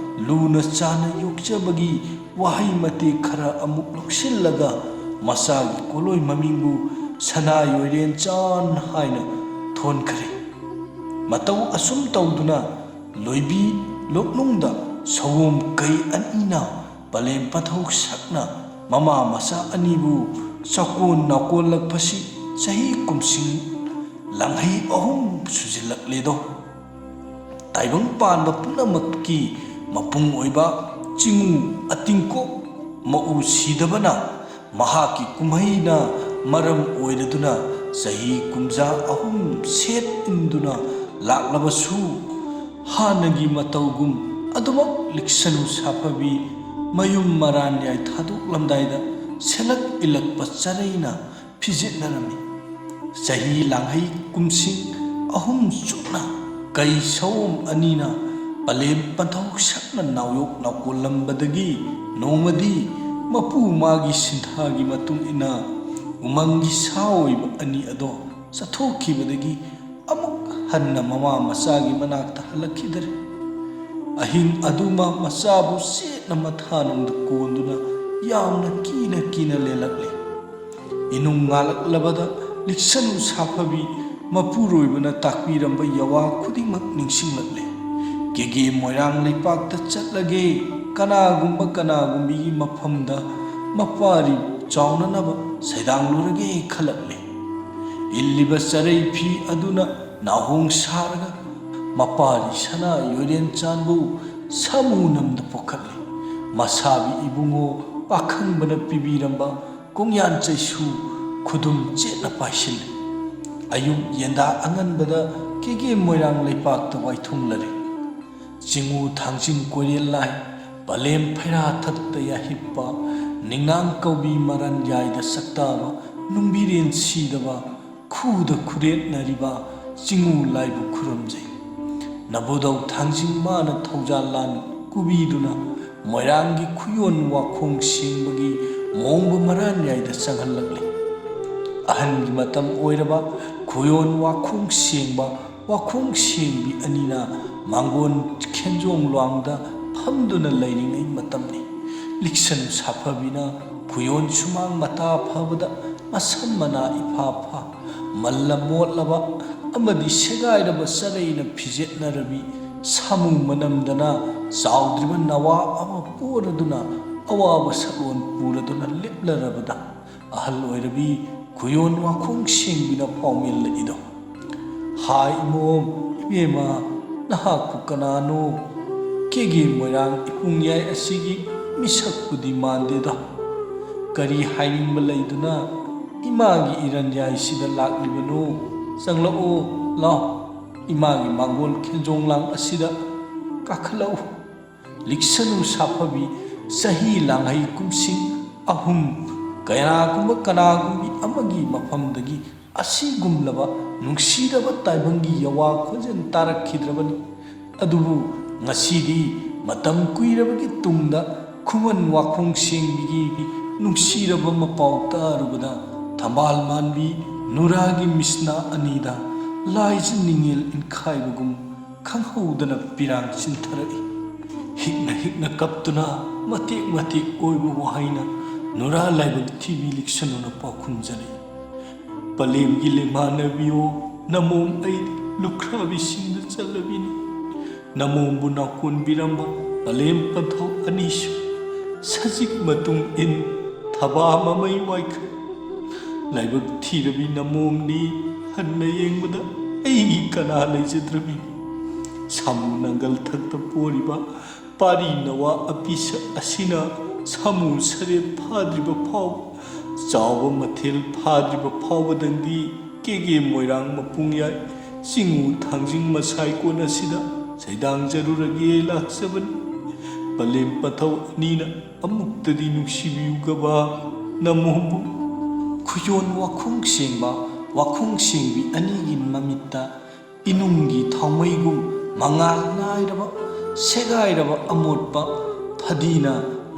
ꯂꯨꯅ ꯆꯥꯟꯅ ꯌꯣꯛꯆꯕꯒꯤ ꯋꯥꯍꯩ ꯃꯇꯦꯛ ꯈꯔ ꯑꯃꯨꯛ ꯂꯧꯁꯤꯜꯂꯒ ꯃꯆꯥꯒꯤ ꯀꯣꯂꯣꯏ ꯃꯃꯤꯡꯕꯨ ꯁꯅꯥ ꯌꯣꯏꯔꯦꯟꯆꯥꯟ ꯍꯥꯏꯅ ꯊꯣꯟꯈ꯭ꯔꯦ꯫ ꯃꯇꯧ ꯑꯁꯨꯝ ꯇꯧꯗꯨꯅ ꯂꯣꯏꯕꯤ ꯂꯣꯛꯅꯨꯡꯗ ꯁꯑꯣꯝ ꯀꯩ ꯑꯅꯤꯅ ꯄꯂꯦꯝ ꯄꯟꯊꯧ ꯁꯛꯅ ꯃꯃꯥ ꯃꯆꯥ ꯑꯅꯤꯕꯨ ꯆꯥꯀꯣꯟ ꯅꯥꯀꯣꯟꯂꯛꯄꯁꯤ ꯆꯍꯤ ꯀꯨꯝꯁꯤꯡ ꯂꯥꯡꯍꯩ ꯑꯍꯨꯝ ꯁꯨꯖꯤꯜꯂꯛꯂꯦꯗꯣ꯫ ꯇꯥꯏꯕꯪ ꯄꯥꯟꯕ ꯄꯨꯝꯅꯃꯛꯀꯤ ꯃꯄꯨꯡ ꯑꯣꯏꯕ ꯆꯤꯡꯉꯨ ꯑꯇꯤꯡꯀꯣꯛ ꯃꯎ ꯁꯤꯗꯕꯅ ꯃꯍꯥꯛꯀꯤ ꯀꯨꯝꯍꯩꯅ ꯃꯔꯝ ꯑꯣꯏꯔꯗꯨꯅ ꯆꯍꯤ ꯀꯨꯝꯖꯥ ꯑꯍꯨꯝ ꯁꯦꯠ ꯏꯟꯗꯨꯅ ꯂꯥꯛꯂꯕꯁꯨ, ꯍꯥꯟꯅꯒꯤ ꯃꯇꯧꯒꯨꯝ ꯑꯗꯨꯃꯛ ꯂꯤꯛꯁꯅꯨ ꯁꯥꯐꯕꯤ ꯃꯌꯨꯝ ꯃꯔꯥꯟ ꯌꯥꯏ ꯊꯥꯗꯣꯛꯂꯝꯗꯥꯏꯗ ꯁꯦꯂꯛ ꯏꯜꯂꯛꯄ ꯆꯔꯩꯅ ꯐꯤꯖꯤꯠꯅꯔꯝꯃꯤ꯫ ꯆꯍꯤ ꯂꯥꯡꯍꯩ ꯀꯨꯝꯁꯤꯡ ꯑꯍꯨꯝ ꯆꯨꯞꯅ ꯀꯩ ꯁꯑꯣꯝ ꯑꯅꯤꯅ ꯄꯂꯦꯝ ꯄꯟꯊꯧ ꯁꯛꯅ ꯅꯥꯎꯌꯣꯛ ꯅꯥꯎꯀꯣꯜꯂꯝꯕꯗꯒꯤ ꯅꯣꯡꯃꯗꯤ ꯃꯄꯨ ꯃꯥꯒꯤ ꯁꯤꯟꯊꯥꯒꯤ ꯃꯇꯨꯡ ꯏꯟꯅ ꯎꯃꯪꯒꯤ ꯁꯥ ꯑꯣꯏꯕ ꯑꯅꯤ ꯑꯗꯣ ꯆꯠꯊꯣꯛꯈꯤꯕꯗꯒꯤ ꯑꯃꯨꯛ ꯍꯟꯅ ꯃꯃꯥ ꯃꯆꯥꯒꯤ ꯃꯅꯥꯛꯇ ꯍꯜꯂꯛꯈꯤꯗꯔꯦ꯫ ꯑꯍꯤꯡ ꯑꯗꯨꯃ ꯃꯆꯥꯕꯨ ꯆꯦꯠꯅ ꯃꯊꯥꯅꯨꯡꯗ ꯀꯣꯟꯗꯨꯅ ꯌꯥꯝꯅ ꯀꯤꯅ ꯀꯤꯅ ꯂꯦꯜꯂꯛꯂꯦ꯫ ꯏꯅꯨꯡ ꯉꯥꯜꯂꯛꯂꯕꯗ ꯂꯤꯛꯁꯅꯨ ꯁꯥꯐꯕꯤ ꯃꯄꯨꯔꯣꯏꯕꯅ ꯇꯥꯛꯄꯤꯔꯝꯕ ꯌꯥꯋꯥ ꯈꯨꯗꯤꯡꯃꯛ ꯅꯤꯡꯁꯤꯡꯂꯛꯂꯦ꯫ ꯀꯦꯒꯦ ꯃꯣꯏꯔꯥꯡ ꯂꯩꯄꯥꯛꯇ ꯆꯠꯂꯒꯦ, ꯀꯅꯥꯒꯨꯝꯕ ꯀꯅꯥꯒꯨꯝꯕꯤꯒꯤ ꯃꯐꯝꯗ ꯃꯄꯥꯔꯤ ꯆꯥꯎꯅꯅꯕ ꯁꯩꯗꯥꯡꯂꯨꯔꯒꯦ ꯈꯜꯂꯛꯂꯦ꯫ ꯏꯜꯂꯤꯕ ꯆꯔꯩ ꯐꯤ ꯑꯗꯨꯅ ꯅꯥꯍꯣꯡ ꯁꯥꯔꯒ ꯃꯄꯥꯔꯤ ꯁꯅꯥ ꯌꯣꯏꯔꯦꯟ ꯆꯥꯟꯕꯨ ꯁꯥꯃꯨ ꯅꯝꯗ ꯄꯣꯛꯈꯠꯂꯦ꯫ ꯃꯁꯥꯕꯤ ꯏꯕꯨꯡꯉꯣ ꯄꯥꯈꯪꯕꯅ ꯄꯤꯕꯤꯔꯝꯕ ꯀꯣꯡꯌꯥꯟ ꯆꯩꯁꯨ ꯈꯨꯗꯨꯝ ꯆꯦꯠꯅ ꯄꯥꯏꯁꯤꯜꯂꯤ꯫ ꯑꯌꯨꯛ ꯌꯦꯟꯗꯥ ꯑꯉꯟꯕꯗ ꯀꯦꯒꯦ ꯃꯣꯏꯔꯥꯡ ꯂꯩꯄꯥꯛꯇ ꯋꯥꯏꯊꯨꯡꯂꯔꯦ꯫ ꯆꯤꯡꯉꯨ ꯊꯥꯡꯖꯤꯡ ꯀꯣꯏꯔꯦꯜ ꯂꯥꯏ, ꯄꯂꯦꯝ ꯐꯩꯔꯥ ꯊꯛꯇ ꯌꯥꯍꯤꯞꯄ, ꯅꯤꯡꯅꯥꯡ ꯀꯧꯕꯤ ꯃꯔꯟ ꯌꯥꯏꯗ ꯁꯛꯇꯥꯕ, ꯅꯨꯡꯕꯤꯔꯦꯟ ꯁꯤꯗꯕ, ꯈꯨꯗ ꯈꯨꯔꯦꯠꯅꯔꯤꯕ ꯆꯤꯡꯉꯨ ꯂꯥꯏꯕꯨ ꯈꯨꯔꯨꯝꯖꯩ꯫ ꯅꯕꯨꯙꯧ ꯊꯥꯡꯖꯤꯡ ꯃꯥꯅ ꯊꯧꯖꯥꯜ ꯂꯥꯟ ꯀꯨꯕꯤꯗꯨꯅ ꯃꯣꯏꯔꯥꯡꯒꯤ ꯈꯨꯌꯣꯟ ꯋꯥꯈꯣꯡ ꯁꯦꯡꯕꯒꯤ ꯃꯑꯣꯡꯕꯨ ꯃꯔꯥꯟ ꯌꯥꯏꯗ ꯆꯪꯍꯜꯂꯛꯂꯤ꯫ ꯑꯍꯟꯒꯤ ꯃꯇꯝ ꯑꯣꯏꯔꯕ ꯈꯨꯌꯣꯟ ꯋꯥꯈꯣꯡ ꯁꯦꯡꯕ, ꯋꯥꯈꯣꯡ ꯁꯦꯡꯕꯤ ꯑꯅꯤꯅ ꯃꯥꯡꯒꯣꯟ ꯈꯦꯟꯖꯣꯡ ꯂ꯭ꯋꯥꯡꯗ ꯐꯝꯗꯨꯅ ꯂꯩꯔꯤꯉꯩ ꯃꯇꯝꯅꯤ꯫ ꯂꯤꯛꯁꯟ ꯁꯥꯐꯕꯤꯅ ꯈꯨꯌꯣꯟ ꯁꯨꯃꯥꯡ ꯃꯇꯥ ꯐꯕꯗ ꯃꯁꯝ ꯃꯅꯥ ꯏꯐꯥ ꯐꯥ, ꯃꯜꯂ ꯃꯣꯠꯂꯕ ꯑꯃꯗꯤ ꯁꯦꯒꯥꯏꯔꯕ ꯆꯔꯩꯅ ꯐꯤꯖꯦꯠꯅꯔꯕꯤ ꯁꯥꯃꯨ ꯃꯅꯝꯗꯅ ꯆꯥꯎꯗ꯭ꯔꯤꯕ ꯅꯋꯥ ꯑꯃ ꯄꯣꯔꯗꯨꯅ ꯑꯋꯥꯕ ꯁꯛꯂꯣꯟ ꯄꯨꯔꯗꯨꯅ ꯂꯦꯞꯂꯔꯕꯗ ꯑꯍꯜ ꯑꯣꯏꯔꯕꯤ ꯈꯨꯌꯣꯟ ꯋꯥꯈꯣꯡ ꯁꯦꯡꯕꯤꯅ ꯄꯥꯎꯃꯦꯜꯂꯛꯏꯗꯣ꯫ ꯍꯥꯏ ꯏꯃꯣꯝ, ꯏꯕꯦꯝꯃ, ꯅꯍꯥꯛꯄꯨ ꯀꯅꯥꯅꯣ? ꯀꯦꯒꯦ ꯃꯣꯏꯔꯥꯡ ꯏꯄꯨꯡꯌꯥꯏ ꯑꯁꯤꯒꯤ ꯃꯤꯁꯛꯄꯨꯗꯤ ꯃꯥꯟꯗꯦꯗ꯫ ꯀꯔꯤ ꯍꯥꯏꯅꯤꯡꯕ ꯂꯩꯗꯨꯅ ꯏꯃꯥꯒꯤ ꯏꯔꯟ ꯌꯥꯏꯁꯤꯗ ꯂꯥꯛꯂꯤꯕꯅꯣ? ꯆꯪꯂꯛꯑꯣ, ꯂꯥꯎ꯫ ꯏꯃꯥꯒꯤ ꯃꯥꯡꯒꯣꯜ ꯈꯦꯟꯖꯣꯡ ꯂꯥꯡ ꯑꯁꯤꯗ ꯀꯥꯈꯠꯂꯛꯎ꯫ ꯂꯤꯛꯁꯅꯨ ꯁꯥꯐꯕꯤ ꯆꯍꯤ ꯂꯥꯡꯍꯩ ꯀꯨꯝꯁꯤꯡ ꯑꯍꯨꯝ ꯀꯅꯥꯒꯨꯝꯕ ꯀꯅꯥꯒꯨꯝꯕꯤ ꯑꯃꯒꯤ ꯃꯐꯝꯗꯒꯤ ꯑꯁꯤꯒꯨꯝꯂꯕ ꯅꯨꯡꯁꯤꯔꯕ ꯇꯥꯏꯕꯪꯒꯤ ꯌꯋꯥ ꯈꯣꯟꯖꯦꯜ ꯇꯥꯔꯛꯈꯤꯗ꯭ꯔꯕꯅꯤ꯫ ꯑꯗꯨꯕꯨ ꯉꯁꯤꯗꯤ ꯃꯇꯝ ꯀꯨꯏꯔꯕꯒꯤ ꯇꯨꯡꯗ ꯈꯨꯃꯟ ꯋꯥꯈꯣꯡ ꯁꯦꯡꯕꯤꯒꯤ ꯅꯨꯡꯁꯤꯔꯕ ꯃꯄꯥꯎ ꯇꯥꯔꯨꯕꯗ ꯊꯝꯕꯥꯜ ꯃꯥꯟꯕꯤ ꯅꯨꯔꯥꯒꯤ ꯃꯤꯁꯅꯥ ꯑꯅꯤꯗ ꯂꯥꯏꯖ ꯅꯤꯡꯉꯦꯜ ꯏꯟꯈꯥꯏꯕꯒꯨꯝ ꯈꯪꯍꯧꯗꯅ ꯄꯤꯔꯥꯡ ꯆꯤꯟꯊꯔꯛꯏ꯫ ꯍꯤꯛꯅ ꯍꯤꯛꯅ ꯀꯞꯇꯨꯅ ꯃꯇꯦꯛ ꯃꯇꯦꯛ ꯑꯣꯏꯕ ꯋꯥꯍꯩꯅ ꯅꯨꯔꯥ ꯂꯥꯏꯕꯛ ꯊꯤꯕꯤ ꯂꯤꯛꯁꯅꯨꯅ ꯄꯥꯎꯈꯨꯝꯖꯔꯛꯏ꯫ ꯄꯂꯦꯝꯒꯤ ꯂꯩꯃꯥꯟꯅꯕꯤꯌꯣ, ꯅꯃꯣꯝ ꯑꯩ ꯂꯨꯈ꯭ꯔꯥꯕꯤꯁꯤꯡꯗ ꯆꯠꯂꯕꯤꯅꯤ꯫ ꯅꯃꯣꯝꯕꯨ ꯅꯥꯀꯣꯟꯕꯤꯔꯝꯕ ꯄꯂꯦꯝ ꯄꯟꯊꯧ ꯑꯅꯤꯁꯨ ꯁꯖꯤꯛ ꯃꯇꯨꯡ ꯏꯟ ꯊꯕꯥ ꯃꯃꯩ ꯋꯥꯏꯈ꯭ꯔꯦ꯫ ꯂꯥꯏꯕꯛ ꯊꯤꯔꯕꯤ ꯅꯃꯣꯝꯅꯤ ꯍꯟꯅ ꯌꯦꯡꯕꯗ ꯑꯩꯒꯤ ꯀꯅꯥ ꯂꯩꯖꯗ꯭ꯔꯕꯤ? ꯁꯥꯃꯨ ꯅꯪꯒꯜ ꯊꯛꯇ ꯄꯣꯔꯤꯕ ꯄꯥꯔꯤ ꯅꯋꯥ ꯑꯄꯤꯁꯛ ꯑꯁꯤꯅ ꯁꯥꯃꯨ ꯁꯔꯦꯞ ꯐꯥꯗ꯭ꯔꯤꯕ ꯐꯥꯎꯕ, ꯆꯥꯎꯕ ꯃꯊꯦꯜ ꯐꯥꯗ꯭ꯔꯤꯕ ꯐꯥꯎꯕꯗꯪꯗꯤ ꯀꯦꯒꯦ ꯃꯣꯏꯔꯥꯡ ꯃꯄꯨꯡ ꯌꯥꯏ ꯆꯤꯡꯉꯨ ꯊꯥꯡꯖꯤꯡ ꯃꯁꯥꯏꯀꯣꯟ ꯑꯁꯤꯗ ꯁꯩꯗꯥꯡꯖꯔꯨꯔꯒꯦ ꯂꯥꯛꯆꯕꯅꯤ꯫ ꯄꯂꯦꯝ ꯄꯟꯊꯧ ꯑꯅꯤꯅ ꯑꯃꯨꯛꯇꯗꯤ ꯅꯨꯡꯁꯤꯕꯤꯌꯨ ꯒꯕꯥ ꯅꯃꯣꯕꯨ꯫ ꯈꯨꯌꯣꯟ ꯋꯥꯈꯣꯡ ꯁꯦꯡꯕ, ꯋꯥꯈꯣꯡ ꯁꯦꯡꯕꯤ ꯑꯅꯤꯒꯤ ꯃꯃꯤꯠꯇ ꯏꯅꯨꯡꯒꯤ ꯊꯥꯎꯃꯩꯒꯨꯝ ꯃꯉꯥꯜ ꯅꯥꯏꯔꯕ, ꯁꯦꯒꯥꯏꯔꯕ ꯑꯃꯣꯠꯄ ꯐꯗꯤꯅ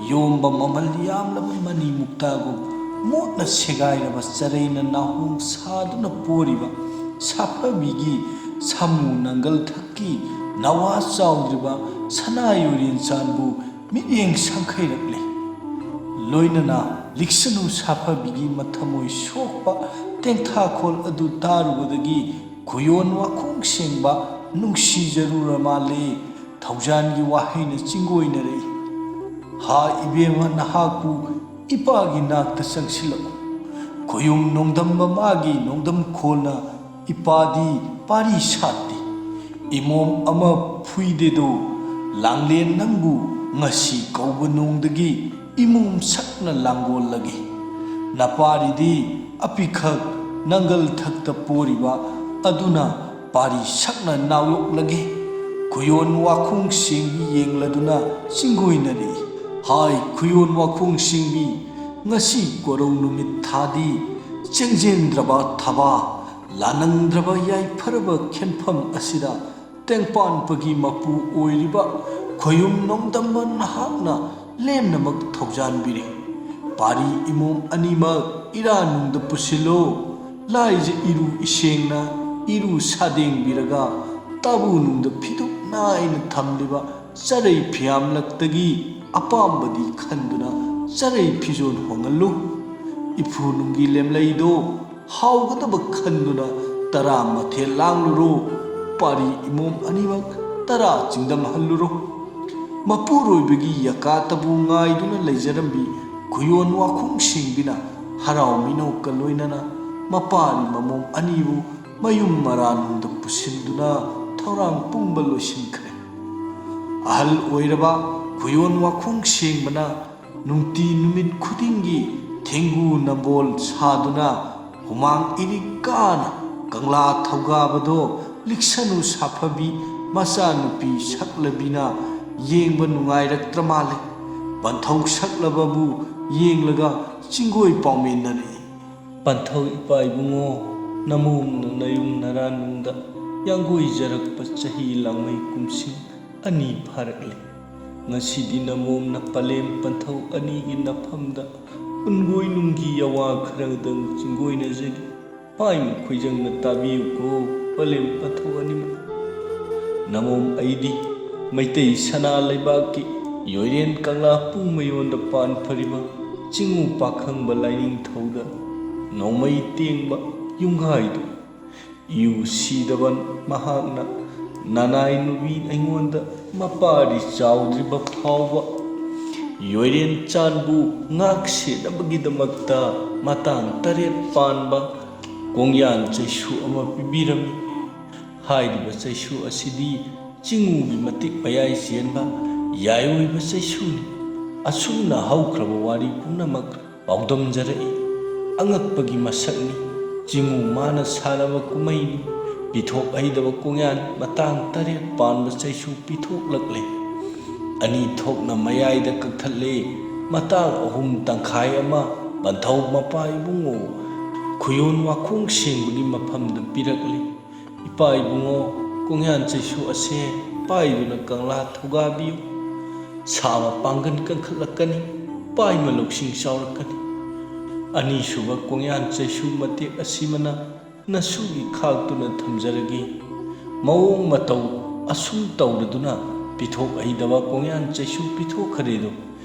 ꯌꯣꯝꯕ ꯃꯃꯜ ꯌꯥꯝꯂꯕ ꯃꯅꯤ ꯃꯨꯛꯇꯥꯒꯨꯝ ꯃꯣꯠꯅ ꯁꯦꯒꯥꯏꯔꯕ ꯆꯔꯩꯅ ꯅꯥꯍꯣꯡ ꯁꯥꯗꯨꯅ ꯄꯣꯔꯤꯕ ꯁꯥꯐꯕꯤꯒꯤ ꯁꯥꯃꯨ ꯅꯪꯒꯜ ꯊꯛꯀꯤ ꯅꯋꯥ ꯆꯥꯎꯗ꯭ꯔꯤꯕ ꯁꯅꯥ ꯌꯨꯔꯦꯟꯆꯥꯟꯕꯨ ꯃꯤꯠꯌꯦꯡ ꯁꯪꯈꯩꯔꯛꯂꯤ꯫ ꯂꯣꯏꯅꯅ ꯂꯤꯛꯁꯅꯨ ꯁꯥꯐꯕꯤꯒꯤ ꯃꯊꯃꯣꯏ ꯁꯣꯛꯄ ꯇꯦꯡꯊꯥꯈꯣꯜ ꯑꯗꯨ ꯇꯥꯔꯨꯕꯗꯒꯤ ꯈꯨꯌꯣꯟ ꯋꯥꯈꯣꯡ ꯁꯦꯡꯕ ꯅꯨꯡꯁꯤꯖꯔꯨꯔ ꯃꯥꯜꯂꯦ꯫ ꯊꯧꯖꯥꯟꯒꯤ ꯋꯥꯍꯩꯅ ꯆꯤꯡꯒꯣꯏꯅꯔꯛꯏ꯫ ꯍꯥ ꯏꯕꯦꯝꯃ, ꯅꯍꯥꯛꯄꯨ ꯏꯄꯥꯒꯤ ꯅꯥꯛꯇ ꯆꯪꯁꯤꯜꯂꯛꯎ꯫ ꯈꯣꯌꯨꯝ ꯅꯣꯡꯗꯝꯕ ꯃꯥꯒꯤ ꯅꯣꯡꯗꯝ ꯈꯣꯜꯅ ꯏꯄꯥꯗꯤ ꯄꯥꯔꯤ ꯁꯥꯠꯇꯦ꯫ ꯏꯃꯣꯝ ꯑꯃ ꯐꯨꯏꯗꯦꯗꯣ, ꯂꯥꯡꯂꯦꯟ ꯅꯪꯕꯨ ꯉꯁꯤ ꯀꯧꯕ ꯅꯣꯡꯗꯒꯤ ꯏꯃꯣꯝ ꯁꯛꯅ ꯂꯥꯡꯒꯣꯜꯂꯒꯦ꯫ ꯅꯄꯥꯔꯤꯗꯤ ꯑꯄꯤꯈꯛ ꯅꯪꯒꯜ ꯊꯛꯇ ꯄꯣꯔꯤꯕ ꯑꯗꯨꯅ ꯄꯥꯔꯤ ꯁꯛꯅ ꯅꯥꯎꯌꯣꯛꯂꯒꯦ꯫ ꯈꯨꯌꯣꯟ ꯋꯥꯈꯣꯡ ꯁꯦꯡꯕꯤ ꯌꯦꯡꯂꯗꯨꯅ ꯆꯤꯡꯒꯣꯏꯅꯔꯤ꯫ ꯍꯥꯏ ꯈꯨꯌꯣꯟ ꯋꯥꯈꯣꯡ ꯁꯦꯡꯕꯤ, ꯉꯁꯤ ꯀꯣꯔꯧ ꯅꯨꯃꯤꯠ ꯊꯥꯗꯤ ꯆꯦꯡꯖꯦꯟꯗ꯭ꯔꯕ ꯊꯕꯥ, ꯂꯥꯅꯪꯗ꯭ꯔꯕ ꯌꯥꯏꯐꯔꯕ ꯈꯦꯟꯐꯝ ꯑꯁꯤꯗ ꯇꯦꯡꯄꯥꯟꯄꯒꯤ ꯃꯄꯨ ꯑꯣꯏꯔꯤꯕ ꯈꯣꯌꯨꯝ ꯅꯣꯡꯗꯝꯕ ꯅꯍꯥꯛꯅ ꯂꯦꯝꯅꯃꯛ ꯊꯧꯖꯥꯟꯕꯤꯔꯦ꯫ ꯄꯥꯔꯤ ꯏꯃꯣꯝ ꯑꯅꯤꯃꯛ ꯏꯔꯥ ꯅꯨꯡꯗ ꯄꯨꯁꯤꯜꯂꯣ꯫ ꯂꯥꯏꯖ ꯏꯔꯨ ꯏꯁꯦꯡꯅ ꯏꯔꯨ ꯁꯥꯗꯦꯡꯕꯤꯔꯒ ꯇꯥꯕꯨ ꯅꯨꯡꯗ ꯐꯤꯗꯨꯛ ꯅꯥꯏꯅ ꯊꯝꯂꯤꯕ ꯆꯔꯩ ꯐꯤꯌꯥꯝꯂꯛꯇꯒꯤ ꯑꯄꯥꯝꯕꯗꯤ ꯈꯟꯗꯨꯅ ꯆꯔꯩ ꯐꯤꯖꯣꯜ ꯍꯣꯡꯍꯜꯂꯨ꯫ ꯏꯐꯨ ꯅꯨꯡꯒꯤ ꯂꯦꯝꯂꯩꯗꯣ ꯍꯥꯎꯒꯗꯕ ꯈꯟꯗꯨꯅ ꯇꯔꯥ ꯃꯊꯦꯜ ꯂꯥꯡꯂꯨꯔꯣ꯫ ꯄꯥꯔꯤ ꯏꯃꯣꯝ ꯑꯅꯤꯃꯛ ꯇꯔꯥ ꯆꯤꯡꯗꯝꯍꯜꯂꯨꯔꯣ꯫ ꯃꯄꯨꯔꯣꯏꯕꯒꯤ ꯌꯀꯥꯇꯕꯨ ꯉꯥꯏꯗꯨꯅ ꯂꯩꯖꯔꯝꯕꯤ ꯈꯨꯌꯣꯟ ꯋꯥꯈꯣꯡ ꯁꯦꯡꯕꯤꯅ ꯍꯔꯥꯎ ꯃꯤꯅꯣꯛꯀ ꯂꯣꯏꯅꯅ ꯃꯄꯥꯔꯤ ꯃꯃꯣꯝ ꯑꯅꯤꯕꯨ ꯃꯌꯨꯝ ꯃꯔꯥꯅꯨꯡꯗ ꯄꯨꯁꯤꯟꯗꯨꯅ ꯊꯧꯔꯥꯡ ꯄꯨꯝꯕ ꯂꯣꯏꯁꯤꯟꯈ꯭ꯔꯦ꯫ ꯑꯍꯜ ꯑꯣꯏꯔꯕ ꯈꯨꯌꯣꯟ ꯋꯥꯈꯣꯡ ꯁꯦꯡꯕꯅ ꯅꯨꯡꯇꯤ ꯅꯨꯃꯤꯠ ꯈꯨꯗꯤꯡꯒꯤ ꯊꯦꯡꯒꯨ ꯅꯝꯕꯣꯜ ꯁꯥꯗꯨꯅ ꯍꯨꯃꯥꯡ ꯏꯔꯤꯛ ꯀꯥꯅ ꯀꯪꯂꯥ ꯊꯧꯒꯥꯕꯗꯣ ꯂꯤꯛꯁꯅꯨ ꯁꯥꯐꯕꯤ ꯃꯆꯥꯅꯨꯄꯤ ꯁꯛꯂꯕꯤꯅ ꯌꯦꯡꯕ ꯅꯨꯡꯉꯥꯏꯔꯛꯇ꯭ꯔ ꯃꯥꯜꯂꯦ꯫ ꯄꯟꯊꯧ ꯁꯛꯂꯕꯕꯨ ꯌꯦꯡꯂꯒ ꯆꯤꯡꯒꯣꯏ ꯄꯥꯎꯃꯤꯟꯅꯔꯛꯏ꯫ "ꯄꯟꯊꯧ ꯏꯄꯥ ꯏꯕꯨꯡꯉꯣ, ꯅꯃꯣꯝꯅ ꯅꯌꯨꯝ ꯅꯔꯥꯟꯅꯨꯡꯗ ꯌꯥꯡꯒꯣꯏꯖꯔꯛꯄ ꯆꯍꯤ ꯂꯥꯡꯃꯩ ꯀꯨꯝꯁꯤꯡ ꯑꯅꯤ ꯐꯥꯔꯛꯂꯦ꯫ ꯉꯁꯤꯗꯤ ꯅꯃꯣꯝꯅ ꯄꯂꯦꯝ ꯄꯟꯊꯧ ꯑꯅꯤꯒꯤ ꯅꯐꯝꯗ ꯎꯟꯒꯣꯏ ꯅꯨꯡꯒꯤ ꯌꯥꯋꯥ ꯈꯔꯗꯪ ꯆꯤꯡꯒꯣꯏꯅꯖꯔꯤ꯫ ꯄꯥꯏꯃ ꯈꯣꯏꯖꯪꯅ ꯇꯥꯕꯤꯌꯨꯀꯣ, ꯄꯂꯦꯝ ꯄꯟꯊꯧ ꯑꯅꯤꯃꯛ꯫ ꯅꯃꯣꯝ ꯑꯩꯗꯤ ꯃꯩꯇꯩ ꯁꯅꯥ ꯂꯩꯕꯥꯛꯀꯤ ꯌꯣꯏꯔꯦꯟ ꯀꯪꯂꯥ ꯄꯨꯡ ꯃꯌꯣꯟꯗ ꯄꯥꯟ ꯐꯔꯤꯕ ꯆꯤꯡꯉꯨ ꯄꯥꯈꯪꯕ ꯂꯥꯏꯅꯤꯡꯊꯧꯗ ꯅꯣꯡꯃꯩ ꯇꯦꯡꯕ ꯌꯨꯝꯒꯥꯏꯗꯨ ꯏꯎ ꯁꯤꯗꯕ ꯃꯍꯥꯛꯅ ꯅꯅꯥꯏ ꯅꯨꯄꯤ ꯑꯩꯉꯣꯟꯗ ꯃꯄꯥꯔꯤ ꯆꯥꯎꯗ꯭ꯔꯤꯕ ꯐꯥꯎꯕ ꯌꯣꯏꯔꯦꯟ ꯆꯥꯟꯕꯨ ꯉꯥꯛ ꯁꯦꯟꯅꯕꯒꯤꯗꯃꯛꯇ ꯃꯇꯥꯡ ꯇꯔꯦꯠ ꯄꯥꯟꯕ ꯀꯣꯡꯌꯥꯟ ꯆꯩꯁꯨ ꯑꯃ ꯄꯤꯕꯤꯔꯝꯃꯤ꯫ ꯍꯥꯏꯔꯤꯕ ꯆꯩꯁꯨ ꯑꯁꯤꯗꯤ ꯆꯤꯡꯉꯨꯒꯤ ꯃꯇꯤꯛ ꯃꯌꯥꯏ ꯆꯦꯟꯕ ꯌꯥꯏꯑꯣꯏꯕ ꯆꯩꯁꯨꯅꯤ꯫ ꯑꯁꯨꯝꯅ ꯍꯧꯈ꯭ꯔꯕ ꯋꯥꯔꯤ ꯄꯨꯝꯅꯃꯛ ꯄꯥꯎꯗꯝꯖꯔꯛꯏ꯫ ꯑꯉꯛꯄꯒꯤ ꯃꯁꯛꯅꯤ꯫ ꯆꯤꯡꯉꯨ ꯃꯥꯅ ꯁꯥꯟꯅꯕ ꯀꯨꯝꯍꯩꯅꯤ꯫ ꯄꯤꯊꯣꯛ ꯍꯩꯗꯕ ꯀꯣꯡꯌꯥꯟ ꯃꯇꯥꯡ ꯇꯔꯦꯠ ꯄꯥꯟꯕ ꯆꯩꯁꯨ ꯄꯤꯊꯣꯛꯂꯛꯂꯦ꯫ ꯑꯅꯤ ꯊꯣꯛꯅ ꯃꯌꯥꯏꯗ ꯀꯛꯊꯠꯂꯦ꯫ ꯃꯇꯥꯡ ꯑꯍꯨꯝ ꯇꯪꯈꯥꯏ ꯑꯃ ꯄꯟꯊꯧ ꯃꯄꯥ ꯏꯕꯨꯡꯉꯣ ꯈꯨꯌꯣꯟ ꯋꯥꯈꯣꯡ ꯁꯦꯡꯕꯒꯤ ꯃꯐꯝꯗ ꯄꯤꯔꯛꯂꯦ꯫ "ꯏꯄꯥ ꯏꯕꯨꯡꯉꯣ, ꯀꯣꯡꯌꯥꯟ ꯆꯩꯁꯨ ꯑꯁꯦ ꯄꯥꯏꯗꯨꯅ ꯀꯪꯂꯥ ꯊꯧꯒꯥꯕꯤꯌꯨ꯫ ꯁꯥꯕ ꯄꯥꯡꯒꯜ ꯀꯟꯈꯠꯂꯛꯀꯅꯤ, ꯄꯥꯏꯃ ꯂꯧꯁꯤꯡ ꯆꯥꯎꯔꯛꯀꯅꯤ꯫" ꯑꯅꯤꯁꯨꯕ ꯀꯣꯡꯌꯥꯟ ꯆꯩꯁꯨ ꯃꯇꯦꯛ ꯑꯁꯤꯃꯅ ꯅꯁꯨꯒꯤ ꯈꯥꯛꯇꯨꯅ ꯊꯝꯖꯔꯒꯦ꯫ ꯃꯑꯣꯡ ꯃꯇꯧ ꯑꯁꯨꯝ ꯇꯧꯔꯗꯨꯅ ꯄꯤꯊꯣꯛ ꯍꯩꯗꯕ ꯀꯣꯡꯌꯥꯟ ꯆꯩꯁꯨ ꯄꯤꯊꯣꯛꯈ꯭ꯔꯦꯗꯣ꯫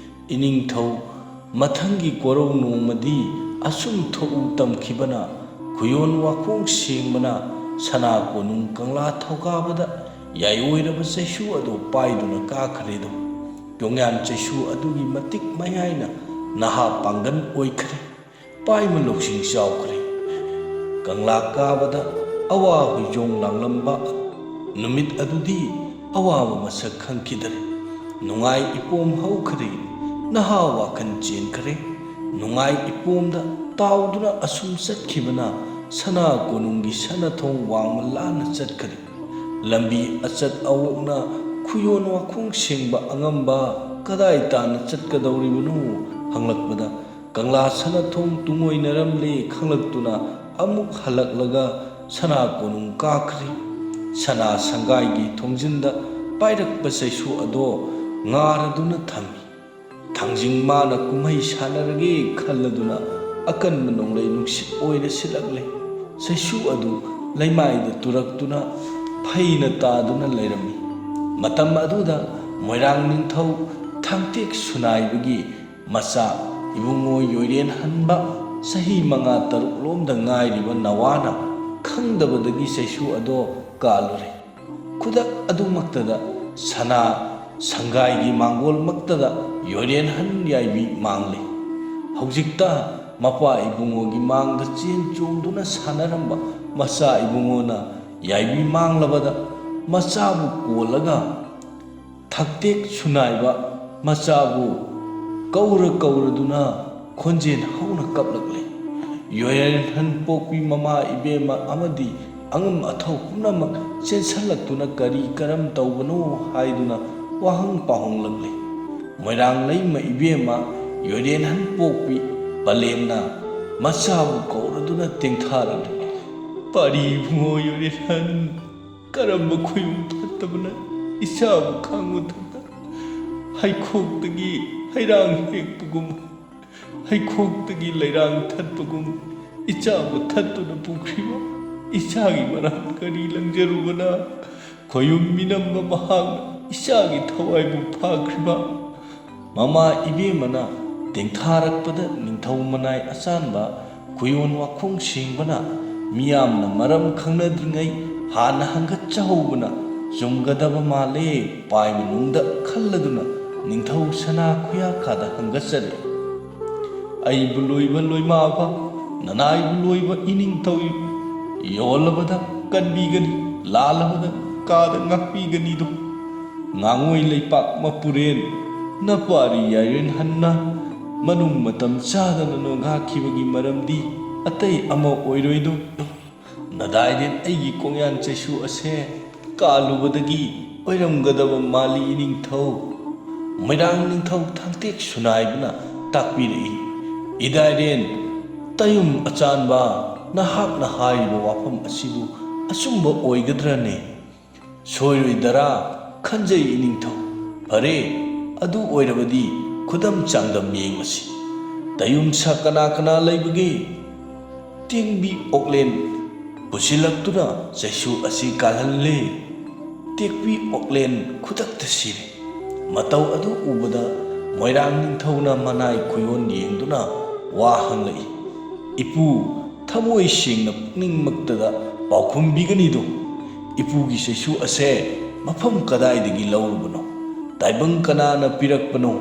ꯏꯅꯤꯡꯊꯧ ꯃꯊꯪꯒꯤ ꯀꯣꯔꯧ ꯅꯣꯡꯃꯗꯤ ꯑꯁꯨꯝ ꯊꯣꯛꯎ ꯇꯝꯈꯤꯕꯅ ꯈꯨꯌꯣꯟ ꯋꯥꯈꯣꯡ ꯁꯦꯡꯕꯅ ꯁꯅꯥ ꯀꯣꯅꯨꯡ ꯀꯪꯂꯥ ꯊꯧꯒꯥꯕꯗ ꯌꯥꯏꯑꯣꯏꯔꯕ ꯆꯩꯁꯨ ꯑꯗꯨ ꯄꯥꯏꯗꯨꯅ ꯀꯥꯈ꯭ꯔꯦꯗꯣ꯫ ꯀꯣꯡꯌꯥꯟ ꯆꯩꯁꯨ ꯑꯗꯨꯒꯤ ꯃꯇꯤꯛ ꯃꯌꯥꯏꯅ ꯅꯍꯥ ꯄꯥꯡꯒꯜ ꯑꯣꯏꯈ꯭ꯔꯦ꯫ ꯄꯥꯏꯃ ꯂꯧꯁꯤꯡ ꯆꯥꯎꯈ꯭ꯔꯦ꯫ ꯀꯪꯂꯥ ꯀꯥꯕꯗ ꯑꯋꯥ ꯍꯨꯏꯖꯣꯡ ꯂꯥꯡꯂꯝꯕ ꯅꯨꯃꯤꯠ ꯑꯗꯨꯗꯤ ꯑꯋꯥꯕ ꯃꯁꯛ ꯈꯪꯈꯤꯗꯔꯦ꯫ ꯅꯨꯡꯉꯥꯏ ꯏꯄꯣꯝ ꯍꯧꯈ꯭ꯔꯦ꯫ ꯅꯍꯥ ꯋꯥꯈꯜ ꯆꯦꯟꯈ꯭ꯔꯦ꯫ ꯅꯨꯡꯉꯥꯏ ꯏꯄꯣꯝꯗ ꯇꯥꯎꯗꯨꯅ ꯑꯁꯨꯝ ꯆꯠꯈꯤꯕꯅ ꯁꯅꯥ ꯀꯣꯅꯨꯡꯒꯤ ꯁꯅꯥꯊꯣꯡ ꯋꯥꯡꯃ ꯂꯥꯟꯅ ꯆꯠꯈ꯭ꯔꯦ꯫ ꯂꯝꯕꯤ ꯑꯆꯠ ꯑꯋꯣꯛꯅ ꯈꯨꯌꯣꯟ ꯋꯥꯈꯣꯡ ꯁꯦꯡꯕ ꯑꯉꯝꯕ ꯀꯗꯥꯏ ꯇꯥꯟꯅ ꯆꯠꯀꯗꯧꯔꯤꯕꯅꯣ ꯍꯪꯂꯛꯄꯗ, ꯀꯪꯂꯥ ꯁꯅꯥꯊꯣꯡ ꯇꯨꯡꯑꯣꯏꯅꯔꯝꯂꯦ ꯈꯪꯂꯛꯇꯨꯅ ꯑꯃꯨꯛ ꯍꯜꯂꯛꯂꯒ ꯁꯅꯥ ꯀꯣꯅꯨꯡ ꯀꯥꯈ꯭ꯔꯤ꯫ ꯁꯅꯥ ꯁꯪꯒꯥꯏꯒꯤ ꯊꯣꯡꯖꯤꯟꯗ ꯄꯥꯏꯔꯛꯄ ꯆꯩꯁꯨ ꯑꯗꯣ ꯉꯥꯔꯗꯨꯅ ꯊꯝꯃꯤ꯫ ꯊꯥꯡꯖꯤꯡ ꯃꯥꯅ ꯀꯨꯝꯍꯩ ꯁꯥꯟꯅꯔꯒꯦ ꯈꯜꯂꯗꯨꯅ ꯑꯀꯟꯕ ꯅꯣꯡꯂꯩ ꯅꯨꯡꯁꯤꯠ ꯑꯣꯏꯅ ꯁꯤꯠꯂꯛꯂꯦ꯫ ꯆꯩꯁꯨ ꯑꯗꯨ ꯂꯩꯃꯥꯏꯗ ꯇꯨꯔꯛꯇꯨꯅ ꯐꯩꯅ ꯇꯥꯗꯨꯅ ꯂꯩꯔꯝꯃꯤ꯫ ꯃꯇꯝ ꯑꯗꯨꯗ ꯃꯣꯏꯔꯥꯡ ꯅꯤꯡꯊꯧ ꯊꯥꯡꯇꯦꯛ ꯁꯨꯅꯥꯏꯕꯒꯤ ꯃꯆꯥ ꯏꯕꯨꯡꯉꯣ ꯌꯣꯏꯔꯦꯟ ꯍꯟꯕ ꯆꯍꯤ ꯃꯉꯥ ꯇꯔꯨꯛ ꯂꯣꯝꯗ ꯉꯥꯏꯔꯤꯕ ꯅꯋꯥꯅ ꯈꯪꯗꯕꯗꯒꯤ ꯆꯩꯁꯨ ꯑꯗꯣ ꯀꯥꯜꯂꯨꯔꯦ꯫ ꯈꯨꯗꯛ ꯑꯗꯨꯃꯛꯇꯗ ꯁꯅꯥ ꯁꯪꯒꯥꯏꯒꯤ ꯃꯥꯡꯒꯣꯜꯃꯛꯇꯗ ꯌꯣꯏꯔꯦꯟꯍꯟ ꯌꯥꯏꯕꯤ ꯃꯥꯡꯂꯦ꯫ ꯍꯧꯖꯤꯛꯇ ꯃꯄꯥ ꯏꯕꯨꯡꯉꯣꯒꯤ ꯃꯥꯡꯗ ꯆꯦꯟ ꯆꯣꯡꯗꯨꯅ ꯁꯥꯟꯅꯔꯝꯕ ꯃꯆꯥ ꯏꯕꯨꯡꯉꯣꯅ ꯌꯥꯏꯕꯤ ꯃꯥꯡꯂꯕꯗ ꯃꯆꯥꯕꯨ ꯀꯣꯜꯂꯒ ꯊꯛꯇꯦꯛ ꯁꯨꯅꯥꯏꯕ ꯃꯆꯥꯕꯨ ꯀꯧꯔ ꯀꯧꯔꯗꯨꯅ ꯈꯣꯟꯖꯦꯜ ꯍꯧꯅ ꯀꯞꯂꯛꯂꯦ꯫ ꯌꯣꯏꯔꯦꯟꯍꯟ ꯄꯣꯛꯄꯤ ꯃꯃꯥ ꯏꯕꯦꯝꯃ ꯑꯃꯗꯤ ꯑꯉꯝ ꯑꯊꯧ ꯄꯨꯝꯅꯃꯛ ꯆꯦꯟꯁꯤꯜꯂꯛꯇꯨꯅ ꯀꯔꯤ ꯀꯔꯝ ꯇꯧꯕꯅꯣ ꯍꯥꯏꯗꯨꯅ ꯋꯥꯍꯪ ꯄꯥꯎꯍꯪꯂꯛꯂꯦ꯫ ꯃꯣꯏꯔꯥꯡ ꯂꯩꯃ ꯏꯕꯦꯝꯃ ꯌꯣꯏꯔꯦꯟꯍꯟ ꯄꯣꯛꯄꯤ ꯄꯂꯦꯝꯅ ꯃꯆꯥꯕꯨ ꯀꯧꯔꯗꯨꯅ ꯇꯦꯡꯊꯥꯔꯛꯂꯦ꯫ ꯄꯥꯔꯤ ꯏꯕꯨꯡꯉꯣ ꯌꯣꯏꯔꯦꯟꯍꯟ, ꯀꯔꯝꯕ ꯈꯣꯌꯨꯝ ꯐꯠꯇꯕꯅ ꯏꯆꯥꯕꯨ ꯈꯥꯡꯕ ꯊꯛꯇ ꯍꯩꯈꯣꯛꯇꯒꯤ ꯍꯩꯔꯥꯡ ꯍꯦꯛꯄꯒꯨꯝ, ꯍꯩꯈꯣꯛꯇꯒꯤ ꯂꯩꯔꯥꯡ ꯊꯠꯄꯒꯨꯝ ꯏꯆꯥꯕꯨ ꯊꯠꯇꯨꯅ ꯄꯨꯈ꯭ꯔꯤꯕ? ꯏꯆꯥꯒꯤ ꯃꯔꯥꯜ ꯀꯔꯤ ꯂꯪꯖꯔꯨꯕꯅ ꯈꯣꯌꯨꯝ ꯃꯤꯅꯝꯕ ꯃꯍꯥꯛꯅ ꯏꯆꯥꯒꯤ ꯊꯋꯥꯏꯕꯨ ꯐꯥꯈ꯭ꯔꯤꯕ? ꯃꯃꯥ ꯏꯕꯦꯝꯃꯅ ꯇꯦꯡꯊꯥꯔꯛꯄꯗ ꯅꯤꯡꯊꯧ ꯃꯅꯥꯏ ꯑꯆꯥꯟꯕ ꯈꯨꯌꯣꯟ ꯋꯥꯈꯣꯡ ꯁꯦꯡꯕꯅ ꯃꯤꯌꯥꯝꯅ ꯃꯔꯝ ꯈꯪꯅꯗ꯭ꯔꯤꯉꯩ ꯍꯥꯟꯅ ꯍꯪꯒꯠꯆꯍꯧꯕꯅ ꯆꯨꯝꯒꯗꯕ ꯃꯥꯜꯂꯦ ꯄꯥꯏ ꯃꯅꯨꯡꯗ ꯈꯜꯂꯗꯨꯅ ꯅꯤꯡꯊꯧ ꯁꯅꯥ ꯈꯨꯌꯥꯀꯥꯗ ꯍꯪꯒꯠꯆꯔꯦ꯫ ꯑꯩꯕꯨ ꯂꯣꯏꯕ ꯂꯣꯏꯃꯥꯕ, ꯅꯅꯥꯏꯕꯨ ꯂꯣꯏꯕ ꯏꯅꯤꯡꯊꯧ ꯌꯣꯜꯂꯕꯗ ꯀꯟꯕꯤꯒꯅꯤ, ꯂꯥꯜꯂꯕꯗ ꯀꯥꯗ ꯉꯥꯛꯄꯤꯒꯅꯤꯗꯣ꯫ ꯉꯥꯉꯣꯏ ꯂꯩꯄꯥꯛ ꯃꯄꯨꯔꯦꯟ ꯅꯄꯥꯔꯤ ꯌꯥꯏꯔꯦꯟ ꯍꯟꯅ ꯃꯅꯨꯡ ꯃꯇꯝ ꯆꯥꯗꯅ ꯅꯣꯡꯒꯥꯈꯤꯕꯒꯤ ꯃꯔꯝꯗꯤ ꯑꯇꯩ ꯑꯃ ꯑꯣꯏꯔꯣꯏꯗꯣ꯫ ꯅꯗꯥꯏꯗꯦꯟ ꯑꯩꯒꯤ ꯀꯣꯡꯌꯥꯟ ꯆꯩꯁꯨ ꯑꯁꯦ ꯀꯥꯜꯂꯨꯕꯗꯒꯤ ꯑꯣꯏꯔꯝꯒꯗꯕ ꯃꯥꯜꯂꯤ ꯏꯅꯤꯡꯊꯧ꯫ ꯃꯣꯏꯔꯥꯡ ꯅꯤꯡꯊꯧ ꯊꯥꯡꯇꯦꯛ ꯁꯨꯅꯥꯏꯕꯅ ꯇꯥꯛꯄꯤꯔꯛꯏ, "ꯏꯗꯥꯏꯔꯦꯟ, ꯇꯌꯨꯝ ꯑꯆꯥꯟꯕ, ꯅꯍꯥꯛꯅ ꯍꯥꯏꯔꯤꯕ ꯋꯥꯐꯝ ꯑꯁꯤꯕꯨ ꯑꯆꯨꯝꯕ ꯑꯣꯏꯒꯗ꯭ꯔꯅꯦ? ꯁꯣꯏꯔꯣꯏꯗꯔꯥ ꯈꯟꯖꯩ ꯏꯅꯤꯡꯊꯧ꯫ ꯐꯔꯦ, ꯑꯗꯨ ꯑꯣꯏꯔꯕꯗꯤ ꯈꯨꯗꯝ ꯆꯥꯡꯗꯝ ꯌꯦꯡꯂꯁꯤ꯫ ꯇꯌꯨꯝ ꯁꯛ ꯀꯅꯥ ꯀꯅꯥ ꯂꯩꯕꯒꯦ?" ꯇꯦꯡꯕꯤ ꯑꯣꯛꯂꯦꯟ ꯄꯨꯁꯤꯜꯂꯛꯇꯨꯅ ꯆꯩꯁꯨ ꯑꯁꯤ ꯀꯥꯜꯍꯜꯂꯦ꯫ ꯇꯦꯛꯄꯤ ꯑꯣꯛꯂꯦꯟ ꯈꯨꯗꯛꯇ ꯁꯤꯔꯦ꯫ ꯃꯇꯧ ꯑꯗꯨ ꯎꯕꯗ ꯃꯣꯏꯔꯥꯡ ꯅꯤꯡꯊꯧꯅ ꯃꯅꯥꯏ ꯈꯨꯌꯣꯟ ꯌꯦꯡꯗꯨꯅ ꯋꯥ ꯍꯪꯂꯛꯏ, "ꯏꯄꯨ, ꯊꯃꯣꯏ ꯁꯦꯡꯅ ꯄꯨꯛꯅꯤꯡꯃꯛꯇꯗ ꯄꯥꯎꯈꯨꯝ ꯄꯤꯒꯅꯤꯗꯣ? ꯏꯄꯨꯒꯤ ꯆꯩꯁꯨ ꯑꯁꯦ ꯃꯐꯝ ꯀꯗꯥꯏꯗꯒꯤ ꯂꯧꯔꯨꯕꯅꯣ? ꯇꯥꯏꯕꯪ ꯀꯅꯥꯅ ꯄꯤꯔꯛꯄꯅꯣ?"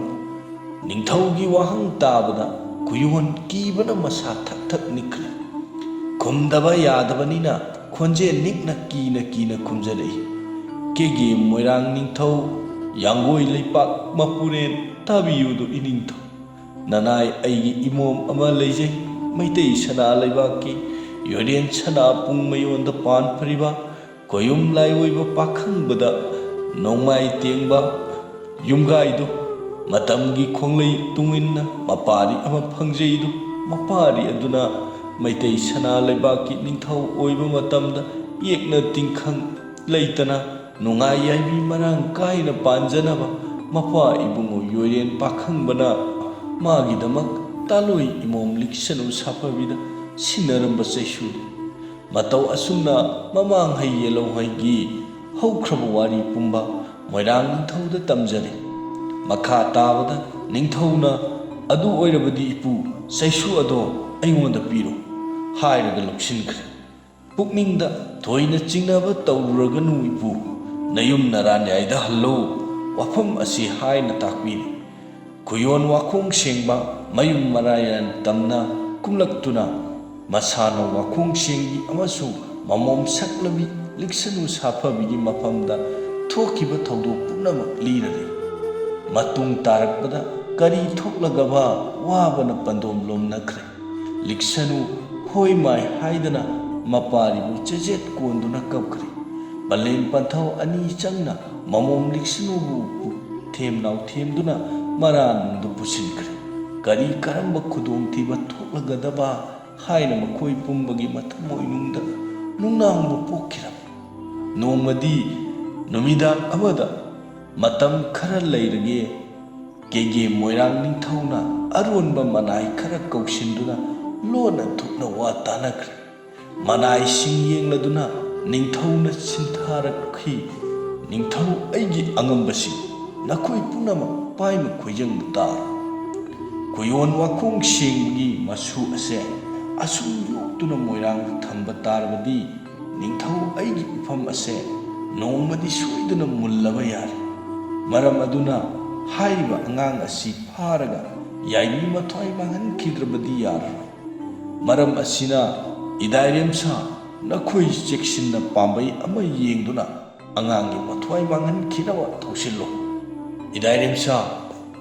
ꯅꯤꯡꯊꯧꯒꯤ ꯋꯥꯍꯪ ꯇꯥꯕꯗ ꯈꯨꯌꯣꯟ ꯀꯤꯕꯅ ꯃꯁꯥ ꯊꯛ ꯊꯛ ꯅꯤꯛꯈ꯭ꯔꯦ꯫ ꯈꯨꯝꯗꯕ ꯌꯥꯗꯕꯅꯤꯅ ꯈꯣꯟꯖꯦꯜ ꯅꯤꯛꯅ ꯀꯤꯅ ꯀꯤꯅ ꯈꯨꯝꯖꯔꯛꯏ, "ꯀꯦꯒꯦ ꯃꯣꯏꯔꯥꯡ ꯅꯤꯡꯊꯧ, ꯌꯥꯡꯒꯣꯏ ꯂꯩꯄꯥꯛ ꯃꯄꯨꯔꯦꯟ, ꯇꯥꯕꯤꯌꯨꯗꯣ ꯏꯅꯤꯡꯊꯧ꯫ ꯅꯅꯥꯏ ꯑꯩꯒꯤ ꯏꯃꯣꯝ ꯑꯃ ꯂꯩꯖꯩ, ꯃꯩꯇꯩ ꯁꯅꯥ ꯂꯩꯕꯥꯛꯀꯤ ꯌꯣꯏꯔꯦꯟ ꯁꯅꯥ ꯄꯨꯡ ꯃꯌꯣꯟꯗ ꯄꯥꯟ ꯐꯔꯤꯕ ꯈꯣꯌꯨꯝ ꯂꯥꯏꯑꯣꯏꯕ ꯄꯥꯈꯪꯕꯗ ꯅꯣꯡꯃꯥꯏ ꯇꯦꯡꯕ ꯌꯨꯝꯒꯥꯏꯗꯨ꯫ ꯃꯇꯝꯒꯤ ꯈꯣꯡꯂꯩ ꯇꯨꯡꯏꯟꯅ ꯃꯄꯥꯔꯤ ꯑꯃ ꯐꯪꯖꯩꯗꯨ꯫ ꯃꯄꯥꯔꯤ ꯑꯗꯨꯅ ꯃꯩꯇꯩ ꯁꯅꯥ ꯂꯩꯕꯥꯛꯀꯤ ꯅꯤꯡꯊꯧ ꯑꯣꯏꯕ ꯃꯇꯝꯗ ꯌꯦꯛꯅ ꯇꯤꯡꯈꯪ ꯂꯩꯇꯅ ꯅꯨꯡꯉꯥꯏ ꯌꯥꯏꯕꯤ ꯃꯔꯥꯡ ꯀꯥꯏꯅ ꯄꯥꯟꯖꯅꯕ ꯃꯄꯥ ꯏꯕꯨꯡꯉꯣ ꯌꯣꯏꯔꯦꯟ ꯄꯥꯈꯪꯕꯅ ꯃꯥꯒꯤꯗꯃꯛ ꯇꯥꯂꯣꯏ ꯏꯃꯣꯝ ꯂꯤꯛꯁꯅꯨ ꯁꯥꯐꯕꯤꯗ ꯁꯤꯟꯅꯔꯝꯕ ꯆꯩꯁꯨꯅꯤ꯫ ꯃꯇꯧ ꯑꯁꯨꯝꯅ ꯃꯃꯥꯡꯍꯩ ꯌꯦꯜꯍꯧꯍꯩꯒꯤ ꯍꯧꯈ꯭ꯔꯕ ꯋꯥꯔꯤ ꯄꯨꯝꯕ ꯃꯣꯏꯔꯥꯡ ꯅꯤꯡꯊꯧꯗ ꯇꯝꯖꯔꯤ꯫ ꯃꯈꯥ ꯇꯥꯕꯗ ꯅꯤꯡꯊꯧꯅ, "ꯑꯗꯨ ꯑꯣꯏꯔꯕꯗꯤ ꯏꯄꯨ, ꯆꯩꯁꯨ ꯑꯗꯣ ꯑꯩꯉꯣꯟꯗ ꯄꯤꯔꯣ" ꯍꯥꯏꯔꯒ ꯂꯧꯁꯤꯟꯈ꯭ꯔꯦ꯫ ꯄꯨꯛꯅꯤꯡꯗ ꯊꯣꯏꯅ ꯆꯤꯡꯅꯕ ꯇꯧꯔꯨꯔꯒꯅꯨ ꯏꯄꯨ, ꯅꯌꯨꯝ ꯅꯔꯥꯟꯌꯥꯏꯗ ꯍꯜꯂꯨ, ꯋꯥꯐꯝ ꯑꯁꯤ ꯍꯥꯏꯅ ꯇꯥꯛꯄꯤꯔꯤ꯫ ꯈꯨꯌꯣꯟ ꯋꯥꯈꯣꯡ ꯁꯦꯡꯕ ꯃꯌꯨꯝ ꯃꯔꯥꯌꯥꯟ ꯇꯝꯅ ꯀꯨꯝꯂꯛꯇꯨꯅ ꯃꯁꯥꯅ ꯋꯥꯈꯣꯡ ꯁꯦꯡꯕꯤ ꯑꯃꯁꯨꯡ ꯃꯃꯣꯝ ꯁꯛꯂꯕꯤ ꯂꯤꯛꯁꯅꯨ ꯁꯥꯐꯕꯤꯒꯤ ꯃꯐꯝꯗ ꯊꯣꯛꯈꯤꯕ ꯊꯧꯗꯣꯛ ꯄꯨꯝꯅꯃꯛ ꯂꯤꯔꯔꯦ꯫ ꯃꯇꯨꯡ ꯇꯥꯔꯛꯄꯗ ꯀꯔꯤ ꯊꯣꯛꯂꯒꯕ ꯋꯥꯕꯅ ꯄꯟꯗꯣꯝ ꯂꯣꯝꯅꯈ꯭ꯔꯦ꯫ ꯂꯤꯛꯁꯅꯨ ꯍꯣꯏ ꯃꯥꯏ ꯍꯥꯏꯗꯅ ꯃꯄꯥꯔꯤꯕꯨ ꯆꯦꯖꯦꯠ ꯀꯣꯟꯗꯨꯅ ꯀꯞꯈ꯭ꯔꯦ꯫ ꯄꯂꯦꯝ ꯄꯟꯊꯧ ꯑꯅꯤ ꯆꯪꯅ ꯃꯃꯣꯝ ꯂꯤꯛꯁꯅꯨꯕꯨ ꯄꯨꯛꯊꯦꯝ ꯅꯥꯎꯊꯦꯝꯗꯨꯅ ꯃꯔꯥꯅꯨꯡꯗ ꯄꯨꯁꯤꯟꯈ꯭ꯔꯦ꯫ ꯀꯔꯤ ꯀꯔꯝꯕ ꯈꯨꯗꯣꯡꯊꯤꯕ ꯊꯣꯛꯂꯒꯗꯕ ꯍꯥꯏꯅ ꯃꯈꯣꯏ ꯄꯨꯝꯕꯒꯤ ꯃꯊꯃꯣꯏꯅꯨꯡꯗ ꯅꯨꯡꯅꯥꯡꯕ ꯄꯣꯛꯈꯤꯔꯝꯃꯤ꯫ ꯅꯣꯡꯃꯗꯤ ꯅꯨꯃꯤꯗꯥꯡ ꯑꯃꯗ ꯃꯇꯝ ꯈꯔ ꯂꯩꯔꯒꯦ, ꯀꯦꯒꯦ ꯃꯣꯏꯔꯥꯡ ꯅꯤꯡꯊꯧꯅ ꯑꯔꯣꯟꯕ ꯃꯅꯥꯏ ꯈꯔ ꯀꯧꯁꯤꯟꯗꯨꯅ ꯂꯣꯟꯅ ꯊꯨꯞꯅ ꯋꯥ ꯇꯥꯅꯈ꯭ꯔꯦ꯫ ꯃꯅꯥꯏꯁꯤꯡ ꯌꯦꯡꯂꯗꯨꯅ ꯅꯤꯡꯊꯧꯅ ꯁꯤꯟꯊꯥꯔꯛꯈꯤ, "ꯅꯤꯡꯊꯧ ꯑꯩꯒꯤ ꯑꯉꯝꯕꯁꯤꯡ, ꯅꯈꯣꯏ ꯄꯨꯝꯅꯃꯛ ꯄꯥꯏꯃ ꯈꯣꯏꯖꯪꯗ ꯇꯥꯔꯣ꯫ ꯀꯨꯌꯣꯟ ꯋꯥꯈꯣꯡ ꯁꯦꯡꯕꯒꯤ ꯃꯁꯨ ꯑꯁꯦ ꯑꯁꯨꯝ ꯌꯣꯛꯇꯨꯅ ꯃꯣꯏꯔꯥꯡꯗ ꯊꯝꯕ ꯇꯥꯔꯕꯗꯤ ꯅꯤꯡꯊꯧ ꯑꯩꯒꯤ ꯏꯐꯝ ꯑꯁꯦ ꯅꯣꯡꯃꯗꯤ ꯁꯣꯏꯗꯅ ꯃꯨꯜꯂꯕ ꯌꯥꯔꯦ꯫ ꯃꯔꯝ ꯑꯗꯨꯅ ꯍꯥꯏꯔꯤꯕ ꯑꯉꯥꯡ ꯑꯁꯤ ꯐꯥꯔꯒ ꯌꯥꯏꯃꯤ ꯃꯊ꯭ꯋꯥꯏ ꯃꯥꯡꯍꯟꯈꯤꯗ꯭ꯔꯕꯗꯤ ꯌꯥꯔꯔꯣꯏ꯫ ꯃꯔꯝ ꯑꯁꯤꯅ ꯏꯗꯥꯏꯔꯦꯝꯁꯥ, ꯅꯈꯣꯏ ꯆꯦꯛꯁꯤꯟꯅ ꯄꯥꯝꯕꯩ ꯑꯃ ꯌꯦꯡꯗꯨꯅ ꯑꯉꯥꯡꯒꯤ ꯃꯊ꯭ꯋꯥꯏ ꯃꯥꯡꯍꯟꯈꯤꯅꯕ ꯊꯧꯁꯤꯜꯂꯨ꯫ ꯏꯗꯥꯏꯔꯦꯝꯁꯥ,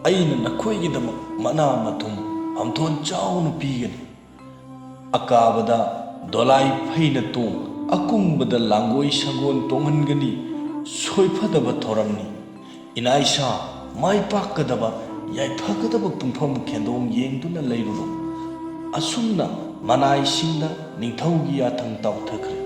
ꯑꯩꯅ ꯅꯈꯣꯏꯒꯤꯗꯃꯛ ꯃꯅꯥ ꯃꯊꯨꯝ ꯍꯝꯊꯣꯟ ꯆꯥꯎꯅ ꯄꯤꯒꯅꯤ꯫ ꯑꯀꯥꯕꯗ ꯗꯣꯂꯥꯏ ꯐꯩꯅ ꯇꯣꯡ, ꯑꯀꯨꯝꯕꯗ ꯂꯥꯡꯒꯣꯏ ꯁꯒꯣꯜ ꯇꯣꯡꯍꯟꯒꯅꯤ꯫ ꯁꯣꯏꯐꯗꯕ ꯊꯧꯔꯝꯅꯤ꯫ ꯏꯅꯥꯏꯁꯥ, ꯃꯥꯏ ꯄꯥꯛꯀꯗꯕ, ꯌꯥꯏꯐꯒꯗꯕ ꯄꯨꯡꯐꯝ ꯈꯦꯟꯗꯣꯡ ꯌꯦꯡꯗꯨꯅ ꯂꯩꯔꯨꯔꯣ꯫" ꯑꯁꯨꯝꯅ ꯃꯅꯥꯏꯁꯤꯡꯗ ꯅꯤꯡꯊꯧꯒꯤ ꯌꯥꯊꯪ ꯇꯥꯎꯊꯈ꯭ꯔꯦ꯫